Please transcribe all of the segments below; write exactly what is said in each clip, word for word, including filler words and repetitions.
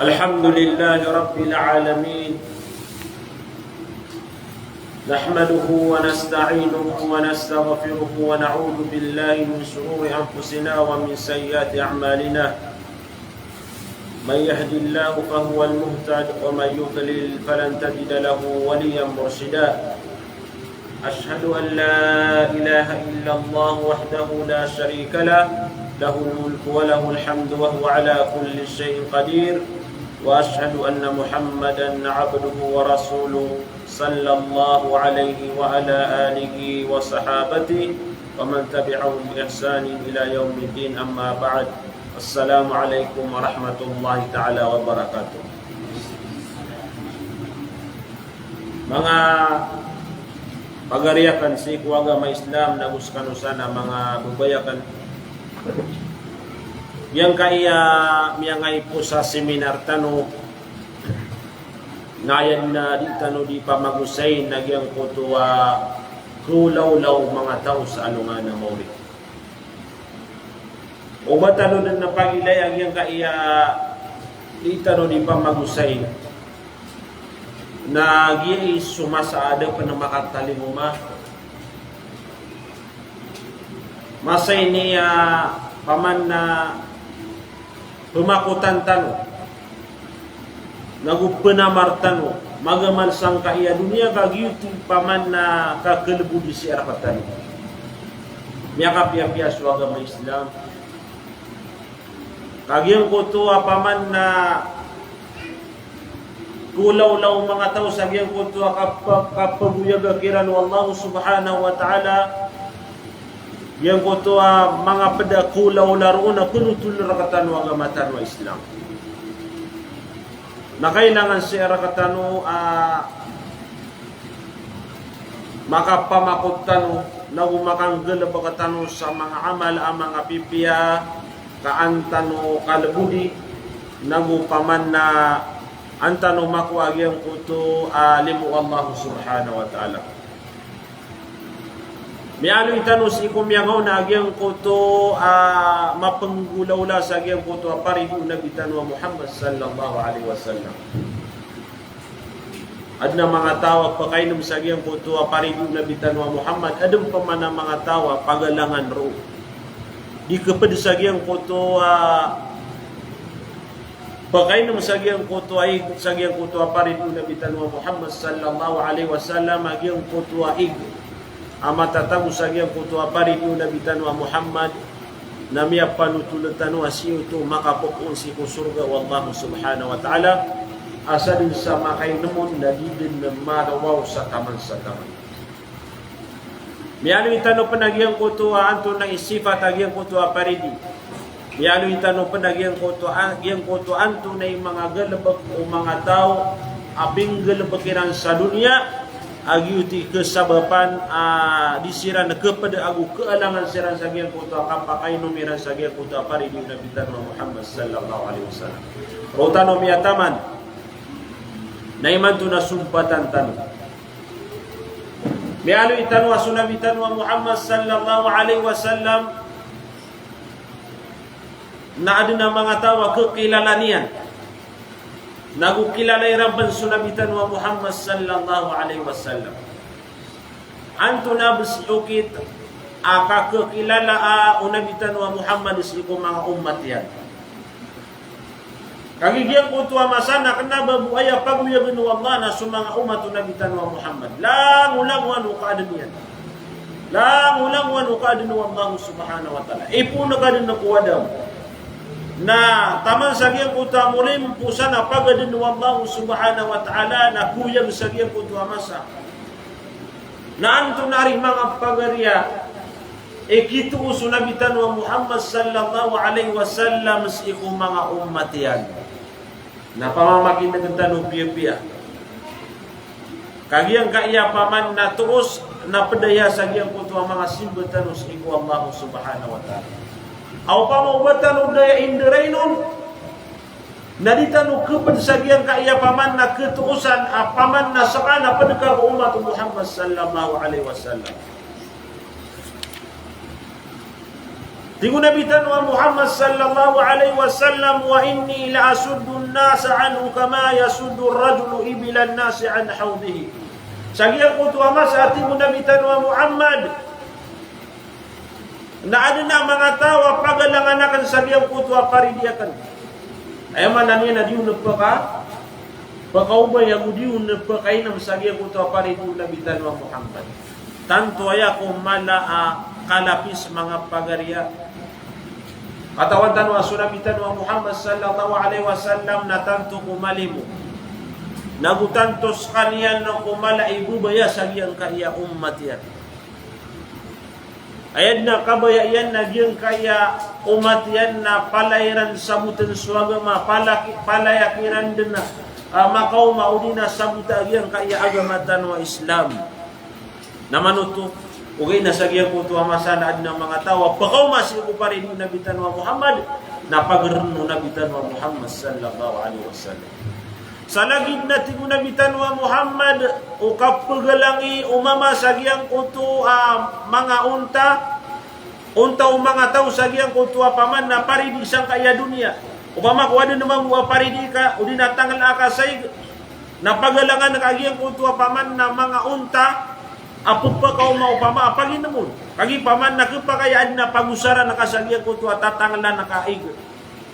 الحمد لله رب العالمين. نحمده ونستعينه ونستغفره ونعوذ بالله من شرور أنفسنا ومن سيئات أعمالنا. من يهد الله فهو المهتد ومن يضلل فلن تجد له وليا مرشدا. أشهد أن لا إله إلا الله وحده لا شريك له، له الملك وله الحمد وهو على كل شيء قدير، وأشهد أن محمدا عبده ورسوله، صلى الله عليه وعلى آله وصحابته ومن تبعهم بإحسان إلى يوم الدين، أما بعد. السلام عليكم ورحمة الله تعالى وبركاته. Manga pagari akn sii ko agama Islam, nago skano san a manga babay akn. Giyangkaya miyangaipo sa seminar tano, na aya dn a di tano di pamagosay na giyangkoto a khaolawla o manga taw sa alongan a maori. O ba tano dn na pagilaya giyangkaya di tano di pamagosay na giya i so masa a da pn makatalingoma. Masa ini a paman na pmakotan tano nago pnamar tano magamal sangkaya doniya, ka giyoto i paman na kakhlbodi sii rktano. Miyakapiyapiya so agama Islam. Ka giyangkoto a paman na khaolawla o manga taw sa giyangkoto a kap-, kapagoyaga kiran o Allah subhanahu wa ta'ala, giyangkoto a manga pd a khaolawla roo na pnotol rktano o agama tano a Islam. Na kailangan sii rktano a makapamakot tano, nago makanggalbk tano sa manga amal a manga pipiya, ka an tano kalbodi, nago paman na an tano makowa giyangkoto a limo o Allah subhanahu wa ta'ala. Miyaaloy tano sii ko miyangaona a giyangkoto a mapnggolawla sa giyangkoto a paridi o Nabi tano a Muhammad sallallahu alaihi wasallam. Adn a manga taw a pkainm sa giyangkoto a paridi o Nabi tano a Muhammad, adn pman a manga taw a pagalangan roo. Di khapd sa giyangkoto a pkainm sa giyangkoto a ig sa giyangkoto a paridi o Nabi tano a Muhammad sallallahu alaihi wasallam a giyangkoto a ig a matatago sa giyangkoto a paridi o Nabi tano a Muhammad, na miyapanotol tano a sii oto makapopoon sii ko sorga o Allah subhanahu wa ta'ala, a sadn sa makainm on na di dn marawaw sa taman sa taman. Miyaaloy tano pn a giyangkoto a antonaa i sifat a giyangkoto a paridi. Miyaaloy tano pn a giyangkoto a, giyangkoto antonaa i manga galbk o manga taw a pinggalbk iran sa doniya, a giyoto i kasabapan a di siran khapd ago kaalangan siran sa giyangkoto a kapakainom iran sa giyangkoto a paridi o Nabi tano a Muhammad sallallahu alaihi wasallam. Roo tano miyataman na imanto na sompatan tano. Miyaaloy tano a so Nabi tano a Muhammad sallallahu alaihi wasallam na adn a manga taw a kakilala niyan, nago kilala iran pn so Nabi tano a Muhammad sallallahu alaihi wasallam. Antonaa bs i okit a kakilala a o Nabi tano a Muhammad sii ko manga ummat iyan. Kagiya giyangkoto a masa na kna ba bo aya pagoyagn o Allah na so manga ummat o Nabi tano a Muhammad, langolangowan o kaadn iyan. Langolangowan o kaadn o Allah subhanahu wa ta'ala. Ipoon ka dn ko Adam. Na taman sa giyangkoto a molimpo san a pagadn o Allah subhanahu wa ta'ala na koyag sa giyangkoto a masa. Na antonaa i manga pagari a ikitoos o Nabi tano a Muhammad sallallahu alaihi wasallam sii ko manga ummat iyan. Na pamamakinegn tano piyapiya. Kagiya giyangkaya paman na toos na pd aya sa giyangkoto a manga simba tano sii ko Allah subhanahu wa ta'ala. Aw pamawbatan o daya inderainon, na di tano khapd sa giyangkaya paman na khatoosan a paman na ska na pd ka ko ummat o Muhammad sallallahu alaihi wasallam. Tig o Nabi tano a Muhammad sallallahu alaihi wasallam, "Wa inni la asuddun nasa anhu kama yasuddur rajulu ibilan nasi an hawdihi." Sa giyangkoto a masa, tig o Nabi tano a Muhammad, na adn a manga taw a pagalangan akn sa giyangkoto a paridi akn. Aya maana niyan na di on pka, pkaomay ago di on pkainm sa giyangkoto a paridi o Nabi tano a Muhammad. Tanto aya ko mala a kalapis, manga pagariya. Katawan tano a so Nabi tano a Muhammad sallallahu alaihi wasallam na tanto ko malimo, nago tanto skaniyan ko mala i babaya sa giyangkaya ummat iyan. Aya dn a kabaya iyan na giyangkaya ummat iyan na palaya iran sabotn so agama, palaki-, palaya kiran dn a, ah, makaoma odi na sabota giyangkaya agama tano a Islam. Na manoto, ogaid na sa giyangkoto a masa na adn a manga taw a pkaoma sii ko paridi o Nabi tano a Muhammad, na pagrn o Nabi tano a Muhammad sallallahu alaihi wasallam. Sa lagid na, tig o Nabi tano a Muhammad, o kapgalangi o mama sa giyangkoto a manga onta, onta o manga taw sa giyangkoto a paman na paridi sangkaya doniya. Opama ko adn mambo a paridi ka, odi na tangl a ka sa ig, na pagalangan ka giyangkoto a paman na manga onta a pphakaoma opama a paginm on. Kagiya paman na khapakay a adn a pagosaran ka sa giyangkoto a tatanglan ka ig.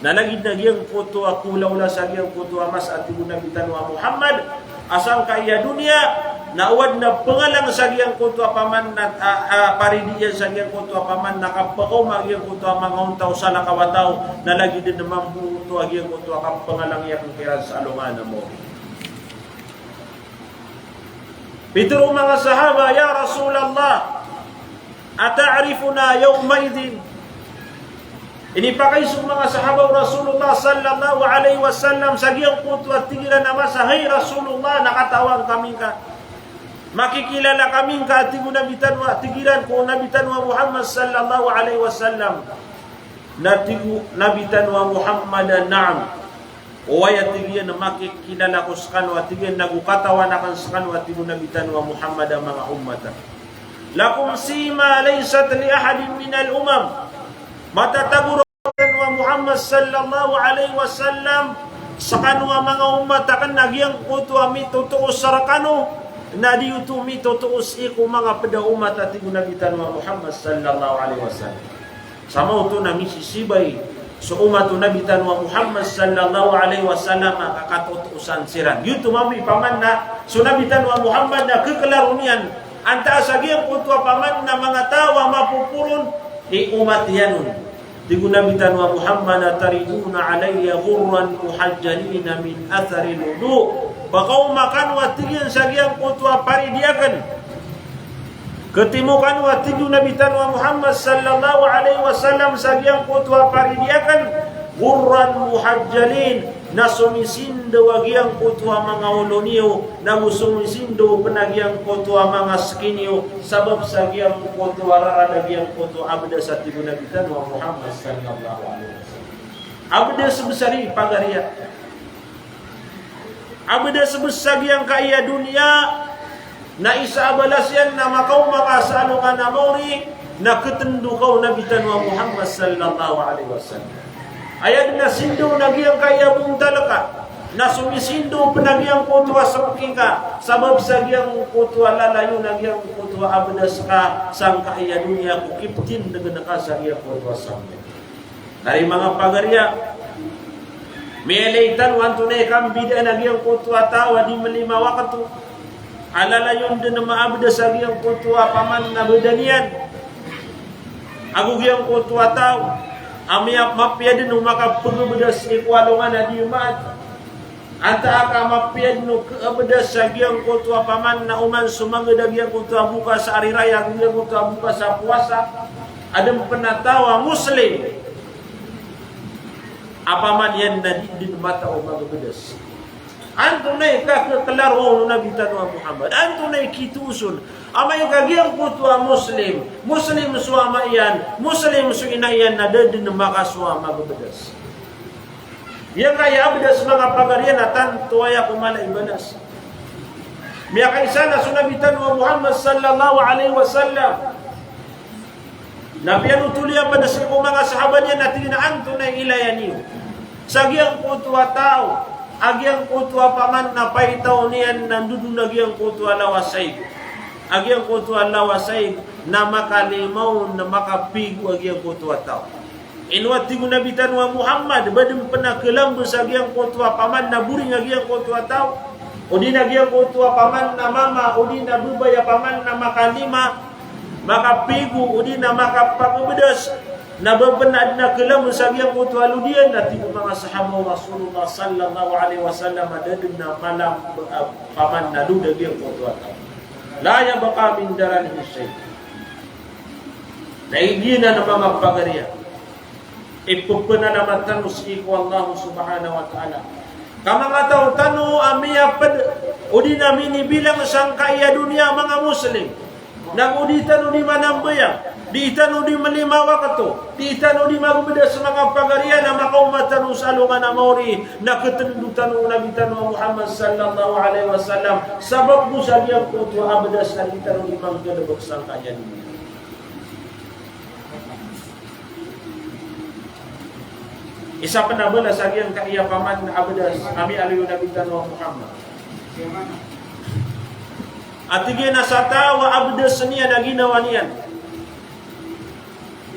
Na lagid na giyangkoto a kolaola sa giyangkoto a masa, tig o Nabi tano a Muhammad, a sangkaya doniya, na o adn a pngalang sa giyangkoto a paman na, a, a, paridi iyan sa giyangkoto a paman na kapakaoma giyangkoto a manga onta o salakaw a taw, na lagid dn mambo oto a giyangkoto a kapngalang iyan kiran sa alongan a maori. Pitharo o manga sahaba, "Ya Rasulallah, ata'rifuna yawma idhin?" Inipakaiza o manga sahaba o Rasulullah sallallahu alaihi wasallam sa giyangkoto a tig iran a masa, "Hay Rasulullah, na katawan kami ngka. Makikilala kami ngka," tig o Nabi tano a, tig iran ko Nabi tano a Muhammad sallallahu alaihi wasallam. Na tig o Nabi tano a Muhammad a, "Na'am." Oway, a tig iyan, makikilala ko skano, a tig iyan, nago katawan akn skano, a tig o Nabi tano a Muhammad, a manga ummat akn. "Lakum sima laysat li ahadin minal umam." Matatago roo, tig o Muhammad sallallahu alaihi wasallam, skano a manga ummat akn a giyangkoto a mitotoos rkano na di oto mitotoos sii ko manga pd a ummat, a tig o Nabi tano a Muhammad sallallahu alaihi wasallam. Sa maoto na misisibay so ummat o Nabi tano a Muhammad sallallahu alaihi wasallam a kakatotoosan siran. Giyoto mambo i paman na so Nabi tano a Muhammad na khaklaro niyan antaa sa giyangkoto a paman na manga taw a mapoporon i ummat iyan on. Tig o Nabi tano a Muhammad, "Tariduna alayya ghurran muhajjalina min atharil wudu." Pakaoma kano, a tig iyan, sa giyangkoto a paridi akn. Khatimo kano, a tig o Nabi tano a Muhammad sallallahu alaihi wasallam, sa giyangkoto a paridi akn, ghurran muhajjalin, na somisindaw a giyangkoto a manga olo niyo, nago somisindaw pn a giyangkoto a manga ski niyo, sabap sa giyangkoto a rarad a giyangkoto a abdas, a tig o Nabi tano a Muhammad sallallahu alaihi wasallam. Abdas bs ari, pagariya. Abdas bs sa giyangkaya doniya, na isa a balas iyan na makaoma ka sa alongan a maori, na khatndo ka o Nabi tano a Muhammad sallallahu alaihi wasallam. Aya dn a sindaw na giyangkaya bontal ka, na somisindaw pn a giyangkoto a srki ka, sabap sa giyangkoto a lalayon a giyangkoto a abdas ka sangkaya doniya ko kiptindgn ka sa giyangkoto a samit. Ari manga pagariya, miyailay tano antonaa i kambidaan a giyangkoto a taw a di mlima wakto a lalayon dn maabdas a giyangkoto a paman a badan iyan. Ago giyangkoto a taw a miya-, mapiya dn o makapagabdas sii ko alongan a di maat. Antaa ka mapiya dn o kaabdas sa giyangkoto a paman na oman so magad a giyangkoto a bokas a ari raya, giyangkoto a bokas a powasa, adn pn a taw a Muslim a paman iyan na di dn matao magabdas. Antonaa i kakhaklaro on o Nabi tano a Muhammad? Antonaa i kitoos on? Amay ka giyangkoto a Muslim, Muslim so ama iyan, Muslim so ina iyan, na da dn makasowa magabdas. Giyangkaya abdas, manga pagariya, na tanto aya ko mala i balas. Miyakaisa na so Nabi tano a Muhammad sallallahu alaihi wasallam Na piyanothol iyan pd sii ko manga sahabah niyan na tig iyan a antonaa i ilaya niyo sa giyangkoto a taw a giyangkoto a paman na paitaw niyan na ndodon a giyangkoto a lawasaig. A giyangkoto a lawasaig na makalimaw na makapigo a giyangkoto a taw. Ino a tig o Nabi tano a Muhammad, ba dn pn a kalambs a giyangkoto a paman na boring a giyangkoto a taw, odi na giyangkoto a paman na mama, odi na babay a paman na makalima, makapigo, odi na makapagabdas, na ba pn a dn a kalambs a giyangkoto a lod iyan, na tig o manga sahabah o Rasulullah sallallahu alaihi wasallam a da dn a malamb a paman na lod a giyangkoto a taw. La yabqa min daranihi shay'. Na igira na manga pagariya, ippanalamat tano sii ko Allah subhanahu wa ta'ala. Ka manga taw tano a miyapd, odi na minibilang sangkaya doniya manga Muslim. Na go di tano di manambayang, di tano di mlima wakto, di tano di magbdas manga pagariya na makaoma tano sa alongan a maori, na ktndo tano o Nabi tano a Muhammad sallallahu alaihi wasallam. Sabap bo sa giyangkoto a abdas a di tano di manggalbk sangkaya doniya. Isa pn a balas a giyangkaya paman a abdas a miyaaloy o Nabi tano a Muhammad. A tig iyan a sa taw a abdas iyan a ginawa niyan.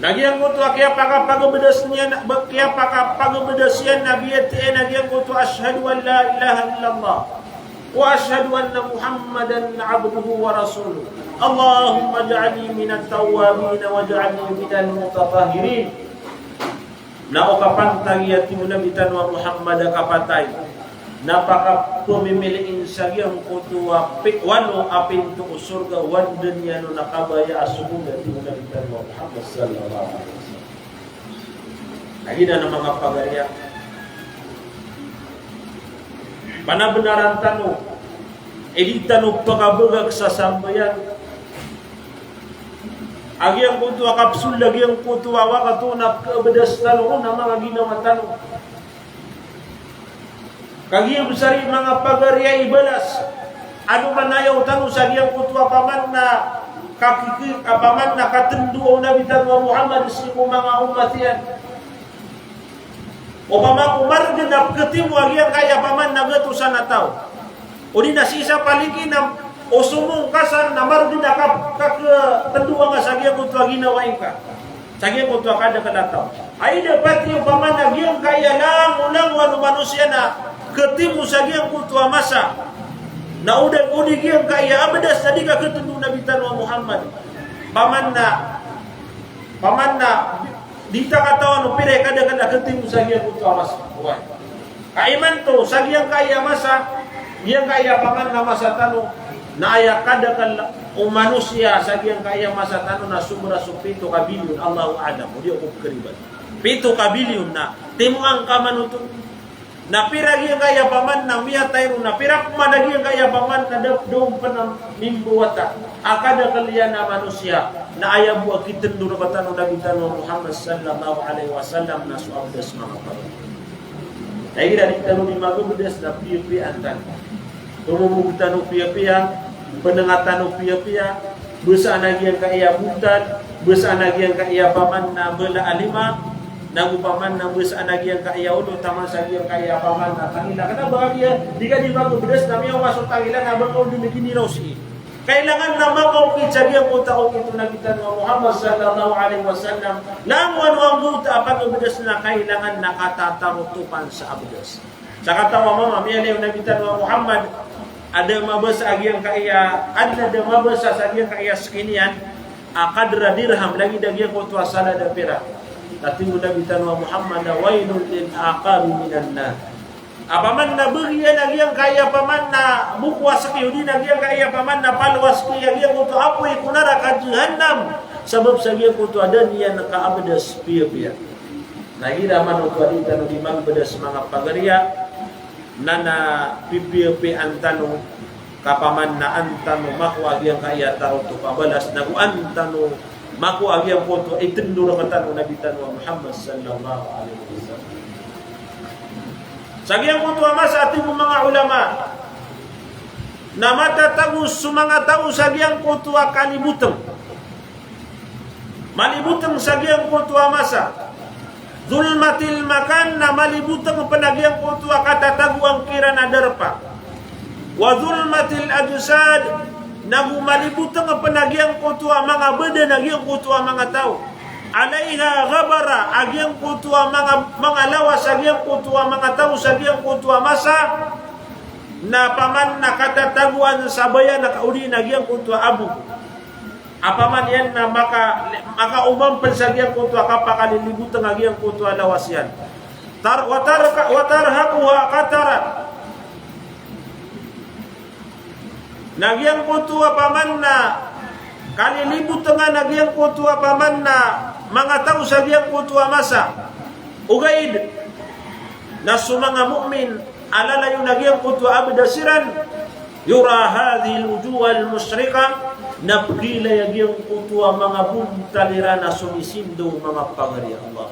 Na giyangkoto a kiyapakapagabdas niyan, ba kiyapakapagabdas iyan na biyatiya iyan a giyangkoto a ashhadu an la ilaha illallah wa ashhadu anna Muhammadan abduhu wa rasuluh. Allahumma ij'alni minat tawwabin waj'alni minal mutatahhirin. Na o kapantagi a tig o Nabi tano a Muhammad a kapatay, na pakapmimiliin sa giyangkoto a pi-, walo a pinto o sorga, o anda niyan on a kabaya a somold a tig o Nabi tano a Muhammad sallallahu alaihi wasallam. Lagid anan a manga pagariya, panabnaran tano, e di tano pakabagak sa sambayang. A giyangkoto a kapsold a giyangkoto a wakto na pkhaabdas tano ron a manga ginawa tano. Kagiya bsar i manga pagariya i balas, ano man a ayaw tano sa giyangkoto a paman na kakiki-, a paman na katndo o Nabi tano a Muhammad sii ko manga omat iyan. Opama ko margn a pkhatimo a giyangkaya paman na gatosan a taw, odi na sii sa paliki na o somong ka san na margn a kap-, kakhatndo angka sa giyangkoto a ginawa ingka. Sa giyangkoto a kadakl a taw. Ay da pati opama na giyangkaya langolangowan o manosiya na khatimo sa giyangkoto a masa. Na o da, o di giyangkaya abdas na di ka khatndo o Nabi tano a Muhammad. Paman na, paman na di ta katawan o pira i kadakl a khatimo sa giyangkoto a masa. Oway. Ka imanto, sa giyangkaya masa, giyangkaya paman na masa tano, na aya kadakl o manosiya sa giyangkaya masa tano na sobra so pito ka bilyon, Allahu a'lam, o di ako pkharibat. Pito ka bilyon na timoang ka manoto. Na pira giyangkaya paman na miyatay ron, na pira pman a giyangkaya paman na da-, da on pn a mimbawata a kadakl iyan a manosiya, na aya bo a kitndo rktano o Nabi tano a Muhammad sallallahu alaihi wasallam na so abdas manga pagariya. Na igira di tano di magabdas na piyapiyaan tano. Tomomog tano piyapiya, pnenga tano piyapiya, basaan a giyangkaya botal, basaan a giyangkaya paman na bala a lima, nago paman na basaan a giyangkaya olo, taman sa giyangkaya paman na tangila. Kna ba giya, di ka di magabdas na miyaoma so tangila na ba ka on di miginiraw sii. Kailangan na makaokit sa giyangkoto a okit o Nabi tano a Muhammad sallallahu alaihi wasallam. Langowan o anggawta a pagabdas na kailangan na katatarotopan sa abdas. Sakataw a mama, miyalay o Nabi tano a Muhammad, a da mabasa a giyangkaya, adn a da mabasa sa giyangkaya skin iyan a kadr a dirham, lagid a giyangkoto a salad a pirak. Na tig o Nabi tano a Muhammad a, "Wailul lil aqabi minan nar." A paman na bagian a giyangkaya paman na boko a skin, odi na giyangkaya paman na palo a skin, a giyangkoto a apoy ko naraka jahannam. Sabap sa giyangkoto a da niyan kaabdas piyapiya. Na igira man oto a di tano di magbdas manga pagariya, na na pipiyapiyaan tano, ka paman na an tano makowa a giyangkaya tarotop a balas, nago an tano makowa a giyangkoto a itndo rktano o Nabi tano a Muhammad sallallahu alaihi wasallam. Sa giyangkoto a masa a tig o manga ulama, na matatago so manga taw sa giyangkoto a kalibotng. Maliboteng sa giyangkoto a masa. Zulmatil makan, na maliboteng pen a giyangkoto a katatagoan kiran a darpa. Wa zulmatil ajsad, nago maliboteng pen a giyangkoto a manga badan a giyangkoto a manga taw. Alaiha ghabara, a giyangkoto a manga, manga lawas a giyangkoto a manga taw sa giyangkoto a masa, na paman na katatagoan sa bayan a kaodi na giyangkoto a abog. Apaman iyan na maka, makaoman pen sa giyangkoto a kapakaliliboteng a giyangkoto a lawas iyan. Tar-, watar-, watarhaquha qatara. Na giyangkoto a paman na kalilibotengan a giyangkoto a paman na manga taw sa giyangkoto a masa. Ogaid na so manga mu'min a lalayon a giyangkoto a abdas iran, yura hadhihil wujuhal mushriqah, na pekhailay a giyangkoto a manga bontal iran a somisindaw, manga pagari a Allah.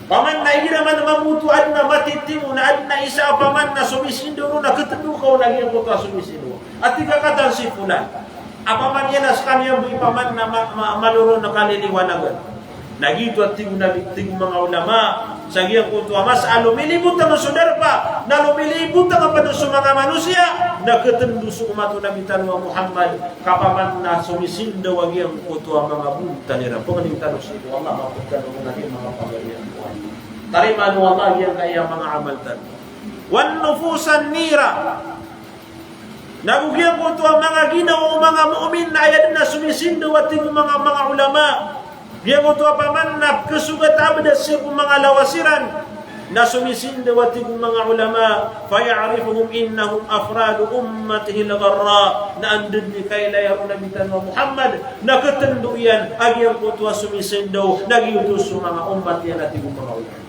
Paman na igira man mambo oto aden a matitimo, na aden a isa a paman na somisindaw ron, na ketendo ka on a giyangkoto a somisindaw. A tig ka katan si fulan. Apaman iyan a sekaniyan bo i paman na ma-, ma-, malo ron a kaliliwanagan. Na giyoto a tig o Nabi, tig o manga ulama, sa giyangkoto a masa a lomiliboteng so darpa, na lomiliboteng pen so manga manosiya, na ketendo so omat o Nabi tano a Muhammad, ka paman na somisindaw a giyangkoto a manga bontal iran. Pangnin tano sii ko Allah, maped tano ron a giyangkai a manga pagari a Tuhan. Tarimaan o Allah giyangkai a manga amal tano. Wan nufusan nira. Na go giyangkoto a manga ginawa o manga mu'min na aya den a somisindaw a tig o manga, manga ulama. Giyangkoto a paman na kesogat a abdas sii ko manga lawas iran. Na somisindaw a tig o manga ulama, faya'rifuhum innahum afradu ummatihil gharra. Na anda den i kailay o Nabi tano a Muhammad, na ketendo iyan a giyangkoto a somisindaw, na giyoto so manga ummat iyan a tig o manga ulama.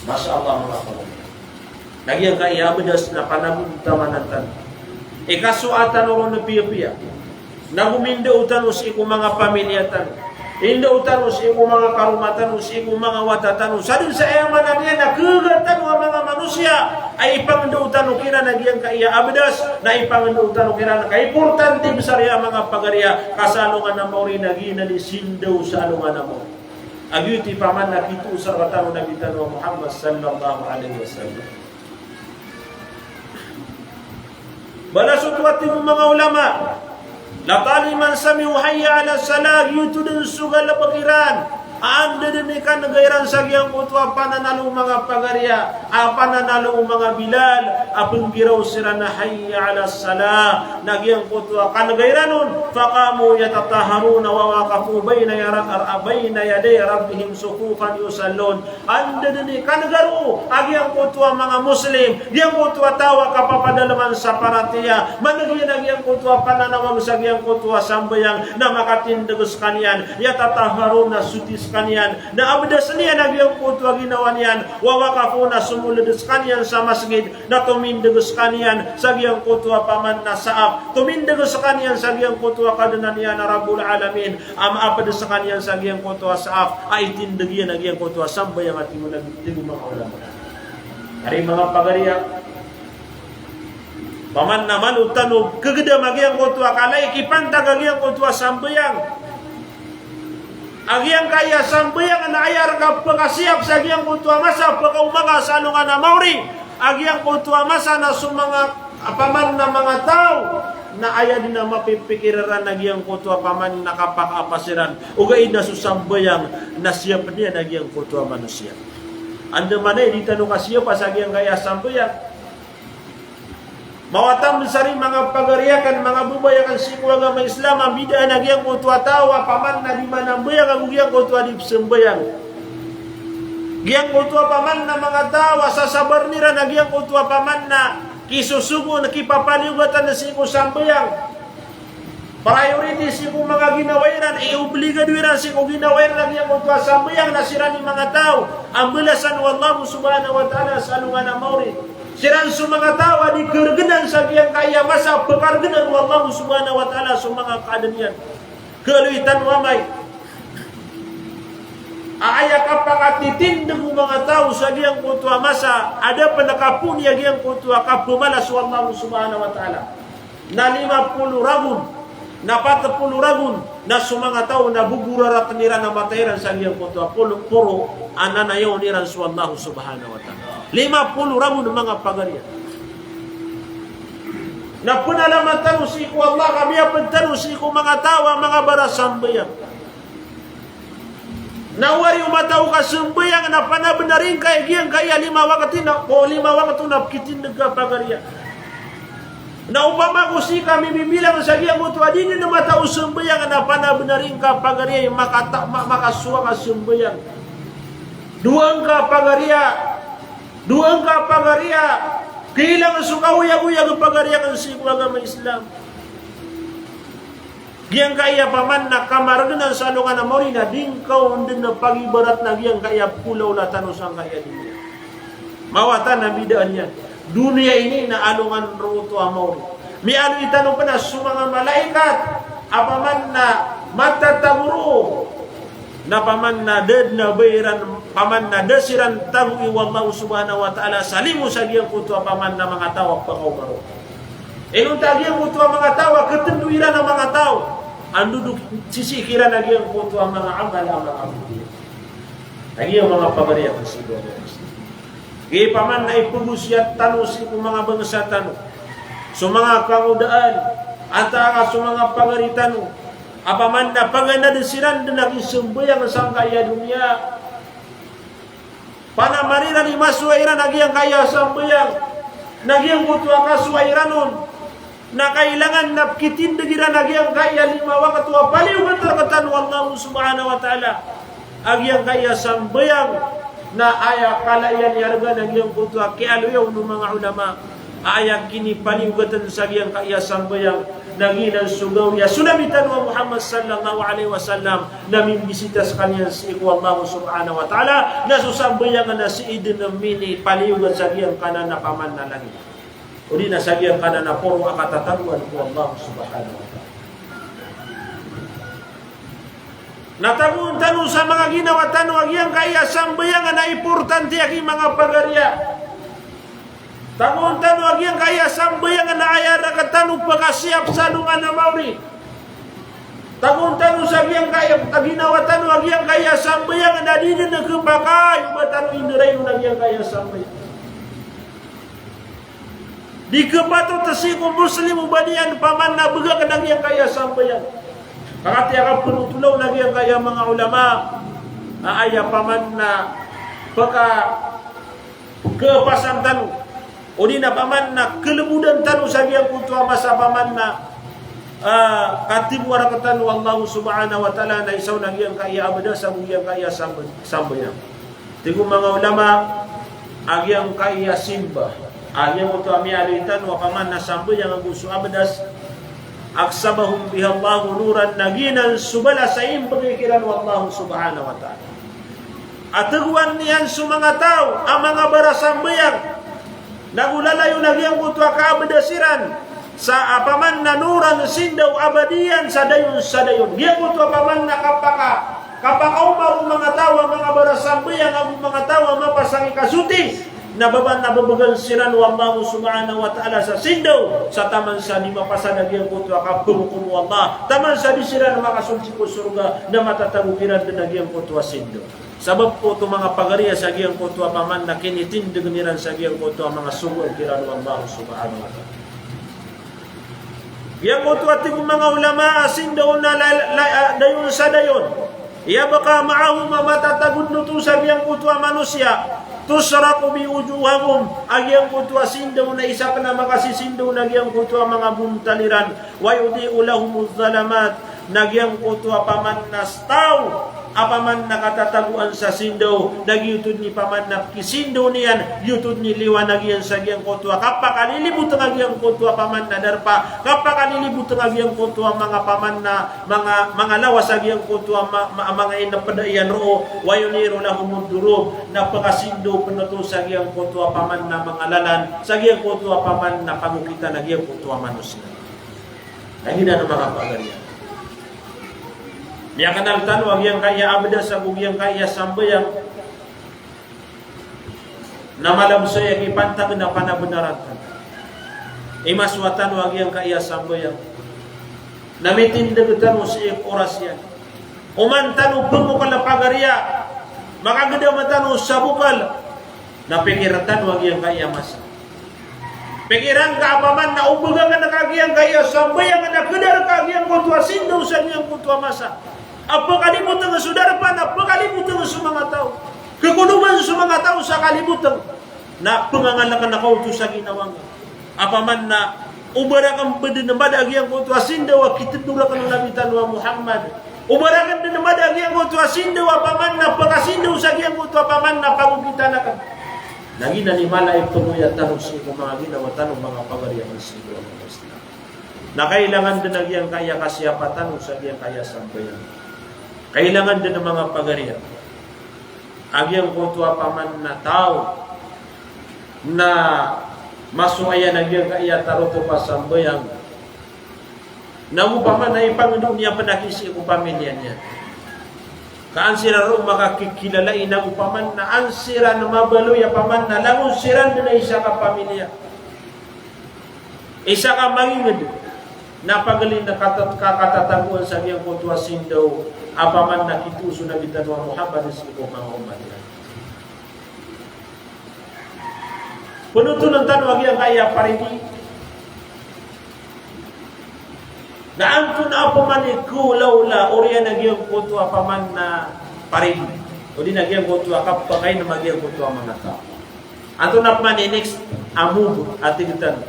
Masha Allah, manga ulama. Na giyangkai a abdas na panagontamanan tano. Ikasowa tano ron a piyapiya. Na go mindao tano sii ko manga pamilya tano. Indao tano sii ko manga karoma tano, sii ko manga wata tano. Sa den sa aya maana niyan na khaga tano a manga manosiya a ipangndao tano kiran a giyangkai a abdas, na ipangndao tano kiran a kaimportante besar iyan a manga pagari a ka sa alongan a maori na giyanan i sindaw sa alongan a maori. A giyoto i paman na kitoosar rktano o Nabi tano a Muhammad sallallahu alaihi wasallam. Balas oto a tig o manga ulama, laqad man sami'u hayya 'alas salah, giyoto den so galebek iran a anda den i kanega iran sa giyangkoto a pananalo o manga pagari a, a pananalo o manga Bilal, a penggiraw siran a hayya 'alas salah, na giyangkoto a kanega iran on, faqamu yatatahharuna wa waqafu bayna yara-, bayna yaday rabbihim sufufan yusallun. Anda den i kanega roo a giyangkoto a manga Muslim, giyangkoto a taw a kapapadaleman sa paratiyaya, maneg iyan a giyangkoto a pananawag sa giyangkoto a sambayang, na makatindeg sekaniyan, yatatahharuna, soti sekaniyan, na abdasen iyan a giyangkoto a ginawa niyan, wa waqafu, na somoled sekaniyan sa masgid, na tomindeg sekaniyan sa giyangkoto a paman na saaf, tomindeg sekaniyan sa giyangkoto a Kadnan iyan a Rabbul Alamin, a maaped sekaniyan sa giyangkoto a saaf a itindeg iyan a giyangkoto a sambayang a tig o Nabi, tig o manga ulama. Ari manga pagari a, paman na malo tano kegedam a giyangkoto a kalai kipantag a giyangkoto a sambayang. A giyangkai a sambayang na aya reka pekasiyap sa giyangkoto a masa, pekaoma ka sa alongan a maori. A giyangkoto a masa na so manga, a paman na manga taw, na aya den a mapipikir iran a giyangkoto a paman na kapakaapa siran. Ogaid na so sambayang na siyapen iyan a giyangkoto a manosiya. Andamanaya i di tano kasiyapa sa giyangkai a sambayang. Mawatan besar i manga pagari aken, manga bebay aken sii ko agama Islam, a mbidaan a giyangkoto a taw a paman na di manambayang ago giyangkoto a di pesambayang. Giyangkoto a paman na manga taw a sasabaren iran a giyangkoto a paman na kisosogoon, kipapaliyogatan sii ko sambayang. Priority sii ko manga ginawa iran, iobligado iran sii ko ginawa iran a giyangkoto a sambayang na siran i manga taw a mbalasan o Allah subhanahu wa ta'ala sa alongan a maori. Siran so manga taw a di karegenan sa giyangkai a masa, pekaregenan o Allah subhanahu wa ta'ala so manga kaadn iyan. Kaaloy tano amay a aya kapakatitindeg o manga taw sa giyangkoto a masa a da pen a kapoon iyan giyangkoto a kapemalas o Allah subhanahu wa ta'ala. Na lima polo ragon. Na pat polo ragon, na so manga taw na boboraratn iran a matay iran sa giyangkoto a polo, poro a nanayawn iran so Allah subhanahu wa ta'ala. Lima polo ragon, manga pagariya. Na pnalamat tano sii ko Allah, ka miyapd tano sii ko manga taw a manga barasambayang. Na o ari o mataw ka sambayang na panabnar ingka i giyangkaya lima wakto na, o lima wakto na pkitindg ka pagariya. Na opama ko sii ka mibibilang sa giyangkoto a di dn mataw sambayang na panabnar ingka pagariya i makata-, ma-, makasowa ka sambayang. Dowa ngka pagariya, dowa ngka pagariya, kilang so kaoyagoyag pagariya kn sii ko agama Islam. Giyangkaya paman na kamargnan sa alongan a maori na di ngka on dn pagibarat na giyangkaya pkolaola tano sangkaya doniya. Mawatan a bidaan iyan. Doniya ini na alongan roo oto a maori. Miyaaloy tano pn a so manga malaikat a paman na matatago roo. Na paman na da dn a ba iran, paman na da siran tagowi o Allah subhanahu wa ta'ala sa limo sa giyangkoto a paman na manga taw a pkaoma roo. Inonta giyangkoto a manga taw a ktndo iran a manga taw, andodok sisii kiran a giyangkoto a manga amal a manga amal. A giya manga pagariya ko sii ko agama Islam. Giya paman na ipagosiyat tano sii ko manga bangsa tano, so manga kangodaan, antaa ka so manga pagari tano a paman na paganad siran dn a kisambayang sangkaya doniya. Panamar iran i masowa iran a giyangkaya sambayang, na giyangkoto a kasowa iran on na kailangan na pkitindg iran a giyangkaya lima wakto a paliyogat rktano o Allah subhanahu wa ta'ala a giyangkaya sambayang. Na aya kala iyan i arga na giyangkoto a kiyaaloya on o manga ulama. Aya kinipaliyogatn sa giyangkaya sambayang na giyanan so gawii a so Nabi tano a Muhammad sallallahu alaihi wasallam na mimbisita skaniyan sii ko Allah subhanahu wa ta'ala, na so sambayang na sii dn minipaliyogat sa giyangkanan a paman na langit, odi na sa giyangkanan a poro a katatagoan ko Allah subhanahu wa ta'ala. Na tagoon tano sa manga ginawa tano a giyangkaya sambayang na importante a ki manga pagariya. Tagoon tano a giyangkaya sambayang na aya rktano pkasiyap sa alongan a maori. Tagoon tano sa giyangkaya a ginawa tano a giyangkaya sambayang na di dn khapakay o ba tano inirayon a giyangkaya sambayang. Di khapatot sii ko Muslim o ba niyan paman na bgakn a giyangkaya sambayang. Ka katii a kapnotolaw a giyangkaya manga ulama a aya paman na pkakhapasan tano, odi na paman na khalbodan tano sa giyangkoto a masa paman na, ah, katibowa rktano o Allah subhanahu wa ta'ala na isa on a giyangkaya abdas ago giyangkaya samb-, sambayang. Tig o manga ulama, a giyangkaya simba, a giyangkoto a miyaaloy tano a paman na sambayang ago so abdas, aksabahum biha Allahu nuran, na giyanan so balas a imbgay kiran o Allah subhanahu wa ta'ala. A tagoan iyan so manga taw a manga barasambayang, nago lalayon a giyangkoto a kaabdas iran sa, a paman na nuran, sindaw, abadiyan, sa dayon sa dayon. Giyangkoto a paman na kapaka-, kapakaoma o manga taw a manga barasambayang ago manga taw a mapasang i kasoti, na ba paman na bbgan siran o Allah subhanahu wa ta'ala sa sindaw, sa taman sa di mapasad a giyangkoto a kapmkom o Allah, taman sa di siran makasold sii ko sorga, na matatago kiran dn a giyangkoto a sindaw. Sabap oto manga pagari a sa giyangkoto a paman na kinitindgn iran sa giyangkoto a manga sogoan kiran o Allah subhanahu wa ta'ala. Giyangkoto a tig o manga ulama a sindaw na la-, la-, a dayon sa dayon. Yabqa ma'ahum, a matatago dn oto sa giyangkoto a manosiya. Tushraqu bihi wujuhahum, a giyangkoto a sindaw na isa pn a makasisindaw na giyangkoto a manga bontal iran. Wa yudhi'u lahumuz zalamat, na giyangkoto a paman na staw a paman na katatagoan sa sindaw, na giyoto dn i paman na pkisindaw niyan, giyoto dn i liwanag iyan sa giyangkoto a kapakalilibotng a giyangkoto a paman na darpa, kapakalilibotng a giyangkoto a manga paman na manga, manga lawas a giyangkoto a ma-, ma-, manga inpda iyan roo. Wa yuniru lahumud durub, na pkasindaw pn oto sa giyangkoto a paman na manga lalan, sa giyangkoto a paman na pagokitan a giyangkoto a manosiya. Lagid anan a manga pagari a miyakanal tano a giyangkaya abdas ago giyangkaya sambayang na malabsay a kipantag na panabnaran tano. Imasowa tano a giyangkaya sambayang Na mitindg tano sii ko oras iyan. Oman tano pmokal a pagariya, makagdam tano sa bokal, na pikira tano a giyangkaya masa. Pikira ngka a opama na o bgan ka a giyangkaya sambayang na kdar ka a giyangkoto a sindaw sa giyangkoto a masa a pkalibotng so darpa, na pkalibotng so manga taw. Kkodoman so manga taw sa kalibotng. Na pngangalkn ka oto sa ginawa ngka. Opama na o ba rakn bdn mada a giyangkoto a sindaw a kitndo rakn o Nabi tano a Muhammad. O ba rakn dn mada a giyangkoto a sindaw a opama na pkasindaw sa giyangkoto a opama na pagokitan akn. Na giyanan i mala i pngoyat tano sii ko manga ginawa tano, manga pagariya, sii ko agama Islam. Na kailangan dn a giyangkaya kasiyapa tano sa giyangkaya sambayang. Kailangan dn a manga pagariya. A giyangkoto a opama na taw na masowa iyan a giyangkaya tarotop a sambayang. Na opama na ipangndao niyan pn aki sii ko pamilya niyan. Ka an siran roo makakikilala i na opama na an siran mabaloy a opama na langon siran dn a isa ka pamilya. Isa ka mangingd na pagari na katat-, ka-, katatagoan sa giyangkoto a sindaw a opama na kito so Nabi tano a Muhammad sii ko manga omat iyan. Pnotoln tano a giyangkaya paridi. Na antonaa pman i kolaola oriyan a giyangkoto a opama na paridi, odi na giyangkoto a kapakainm a giyangkoto a manga taw? Antonaa pman i next a move a tig tano?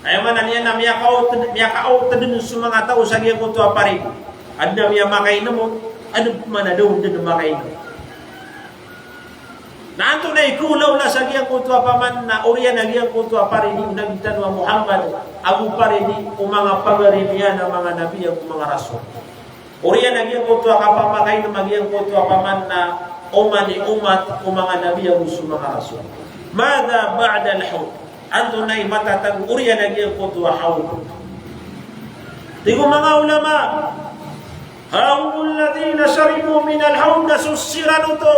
Aya maana niyan na miyakaot-, miyakaotd dn so manga taw sa giyangkoto a paridi. Adn a miyamakainm on, adn pman a da on dn makainm. Na antonaa i kolaola sa giyangkoto a opama na oriyan a giyangkoto a paridi o Nabi tano a Muhammad, ago paridi o manga pagari niyan a manga nabi ago manga rasul. Oriyan a giyangkoto a kapamakainm a giyangkoto a opama na oman i omat o manga nabi ago so manga rasul. Madha ba'dal hawd? Antonaa i matatago oriyan a giyangkoto a hawd? Tig o manga ulama, ha humul ladhina sharibu minal hawd, na so siran oto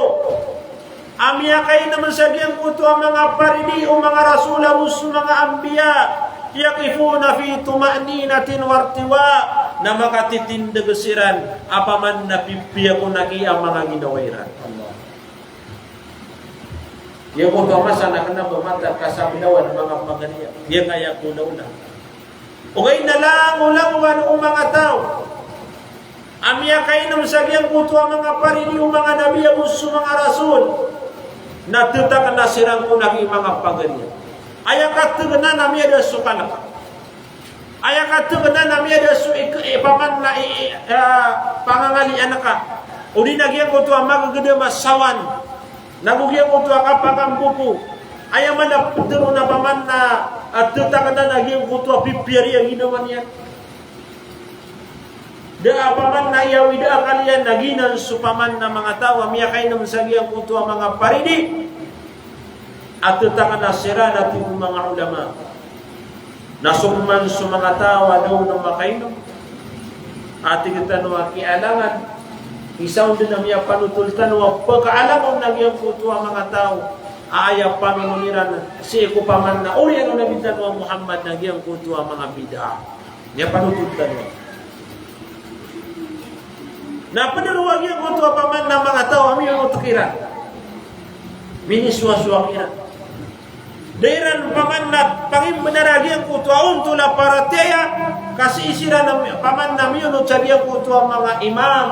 a miyakainm sa giyangkoto a manga paridi o manga rasul ago so manga anbiya, yaqifuna fi tuma'ninatin wartiwa, na makatitindg siran a opama na pipiya ko naki a manga ginawa iran. Giyangkoto a masa na kna ba mataan ka sablawan a manga pagariya. Giyangkaya kolaola. Ogaid na langolangowan o manga taw a miyakainm sa giyangkoto a manga paridi o manga nabi ago so manga rasul, na ttakna siran ko naki manga pagariya. Aya katkna na miyada so kalk. Aya katkna na miyada so ik-, i opama na i, i, ah, pangangalian ka. Odi na giyangkoto a magagdam a sawan. Nago giyangkoto a kapakamboko. Aya maana ptharoon a opama na, ah, ttakna na giyangkoto a pipiyari a ginawa niyan. Da a opama na iyawid a akal iyan na giyanan so opama na manga taw a miyakainm sa giyangkoto a manga paridi. A ttakna siran a tig o manga ulama. Na so man so manga taw a da on makainm a tig tano a kiyalangan, isa on dn a miyapanotol tano a pkaalangon a giyangkoto a manga taw a aya panonon iran sii ko opama na oriyan o Nabi tano a Muhammad na giyangkoto a manga bid'ah. Miyapanotol tano. Na pd roo a giyangkoto a opama na manga taw a miyonot kiran. Minisowasowa kiran. Da iran opama na pangimbnar a giyangkoto a ontol a paratiyaya, ka sii siran opama na miyonot sa giyangkoto a manga imam,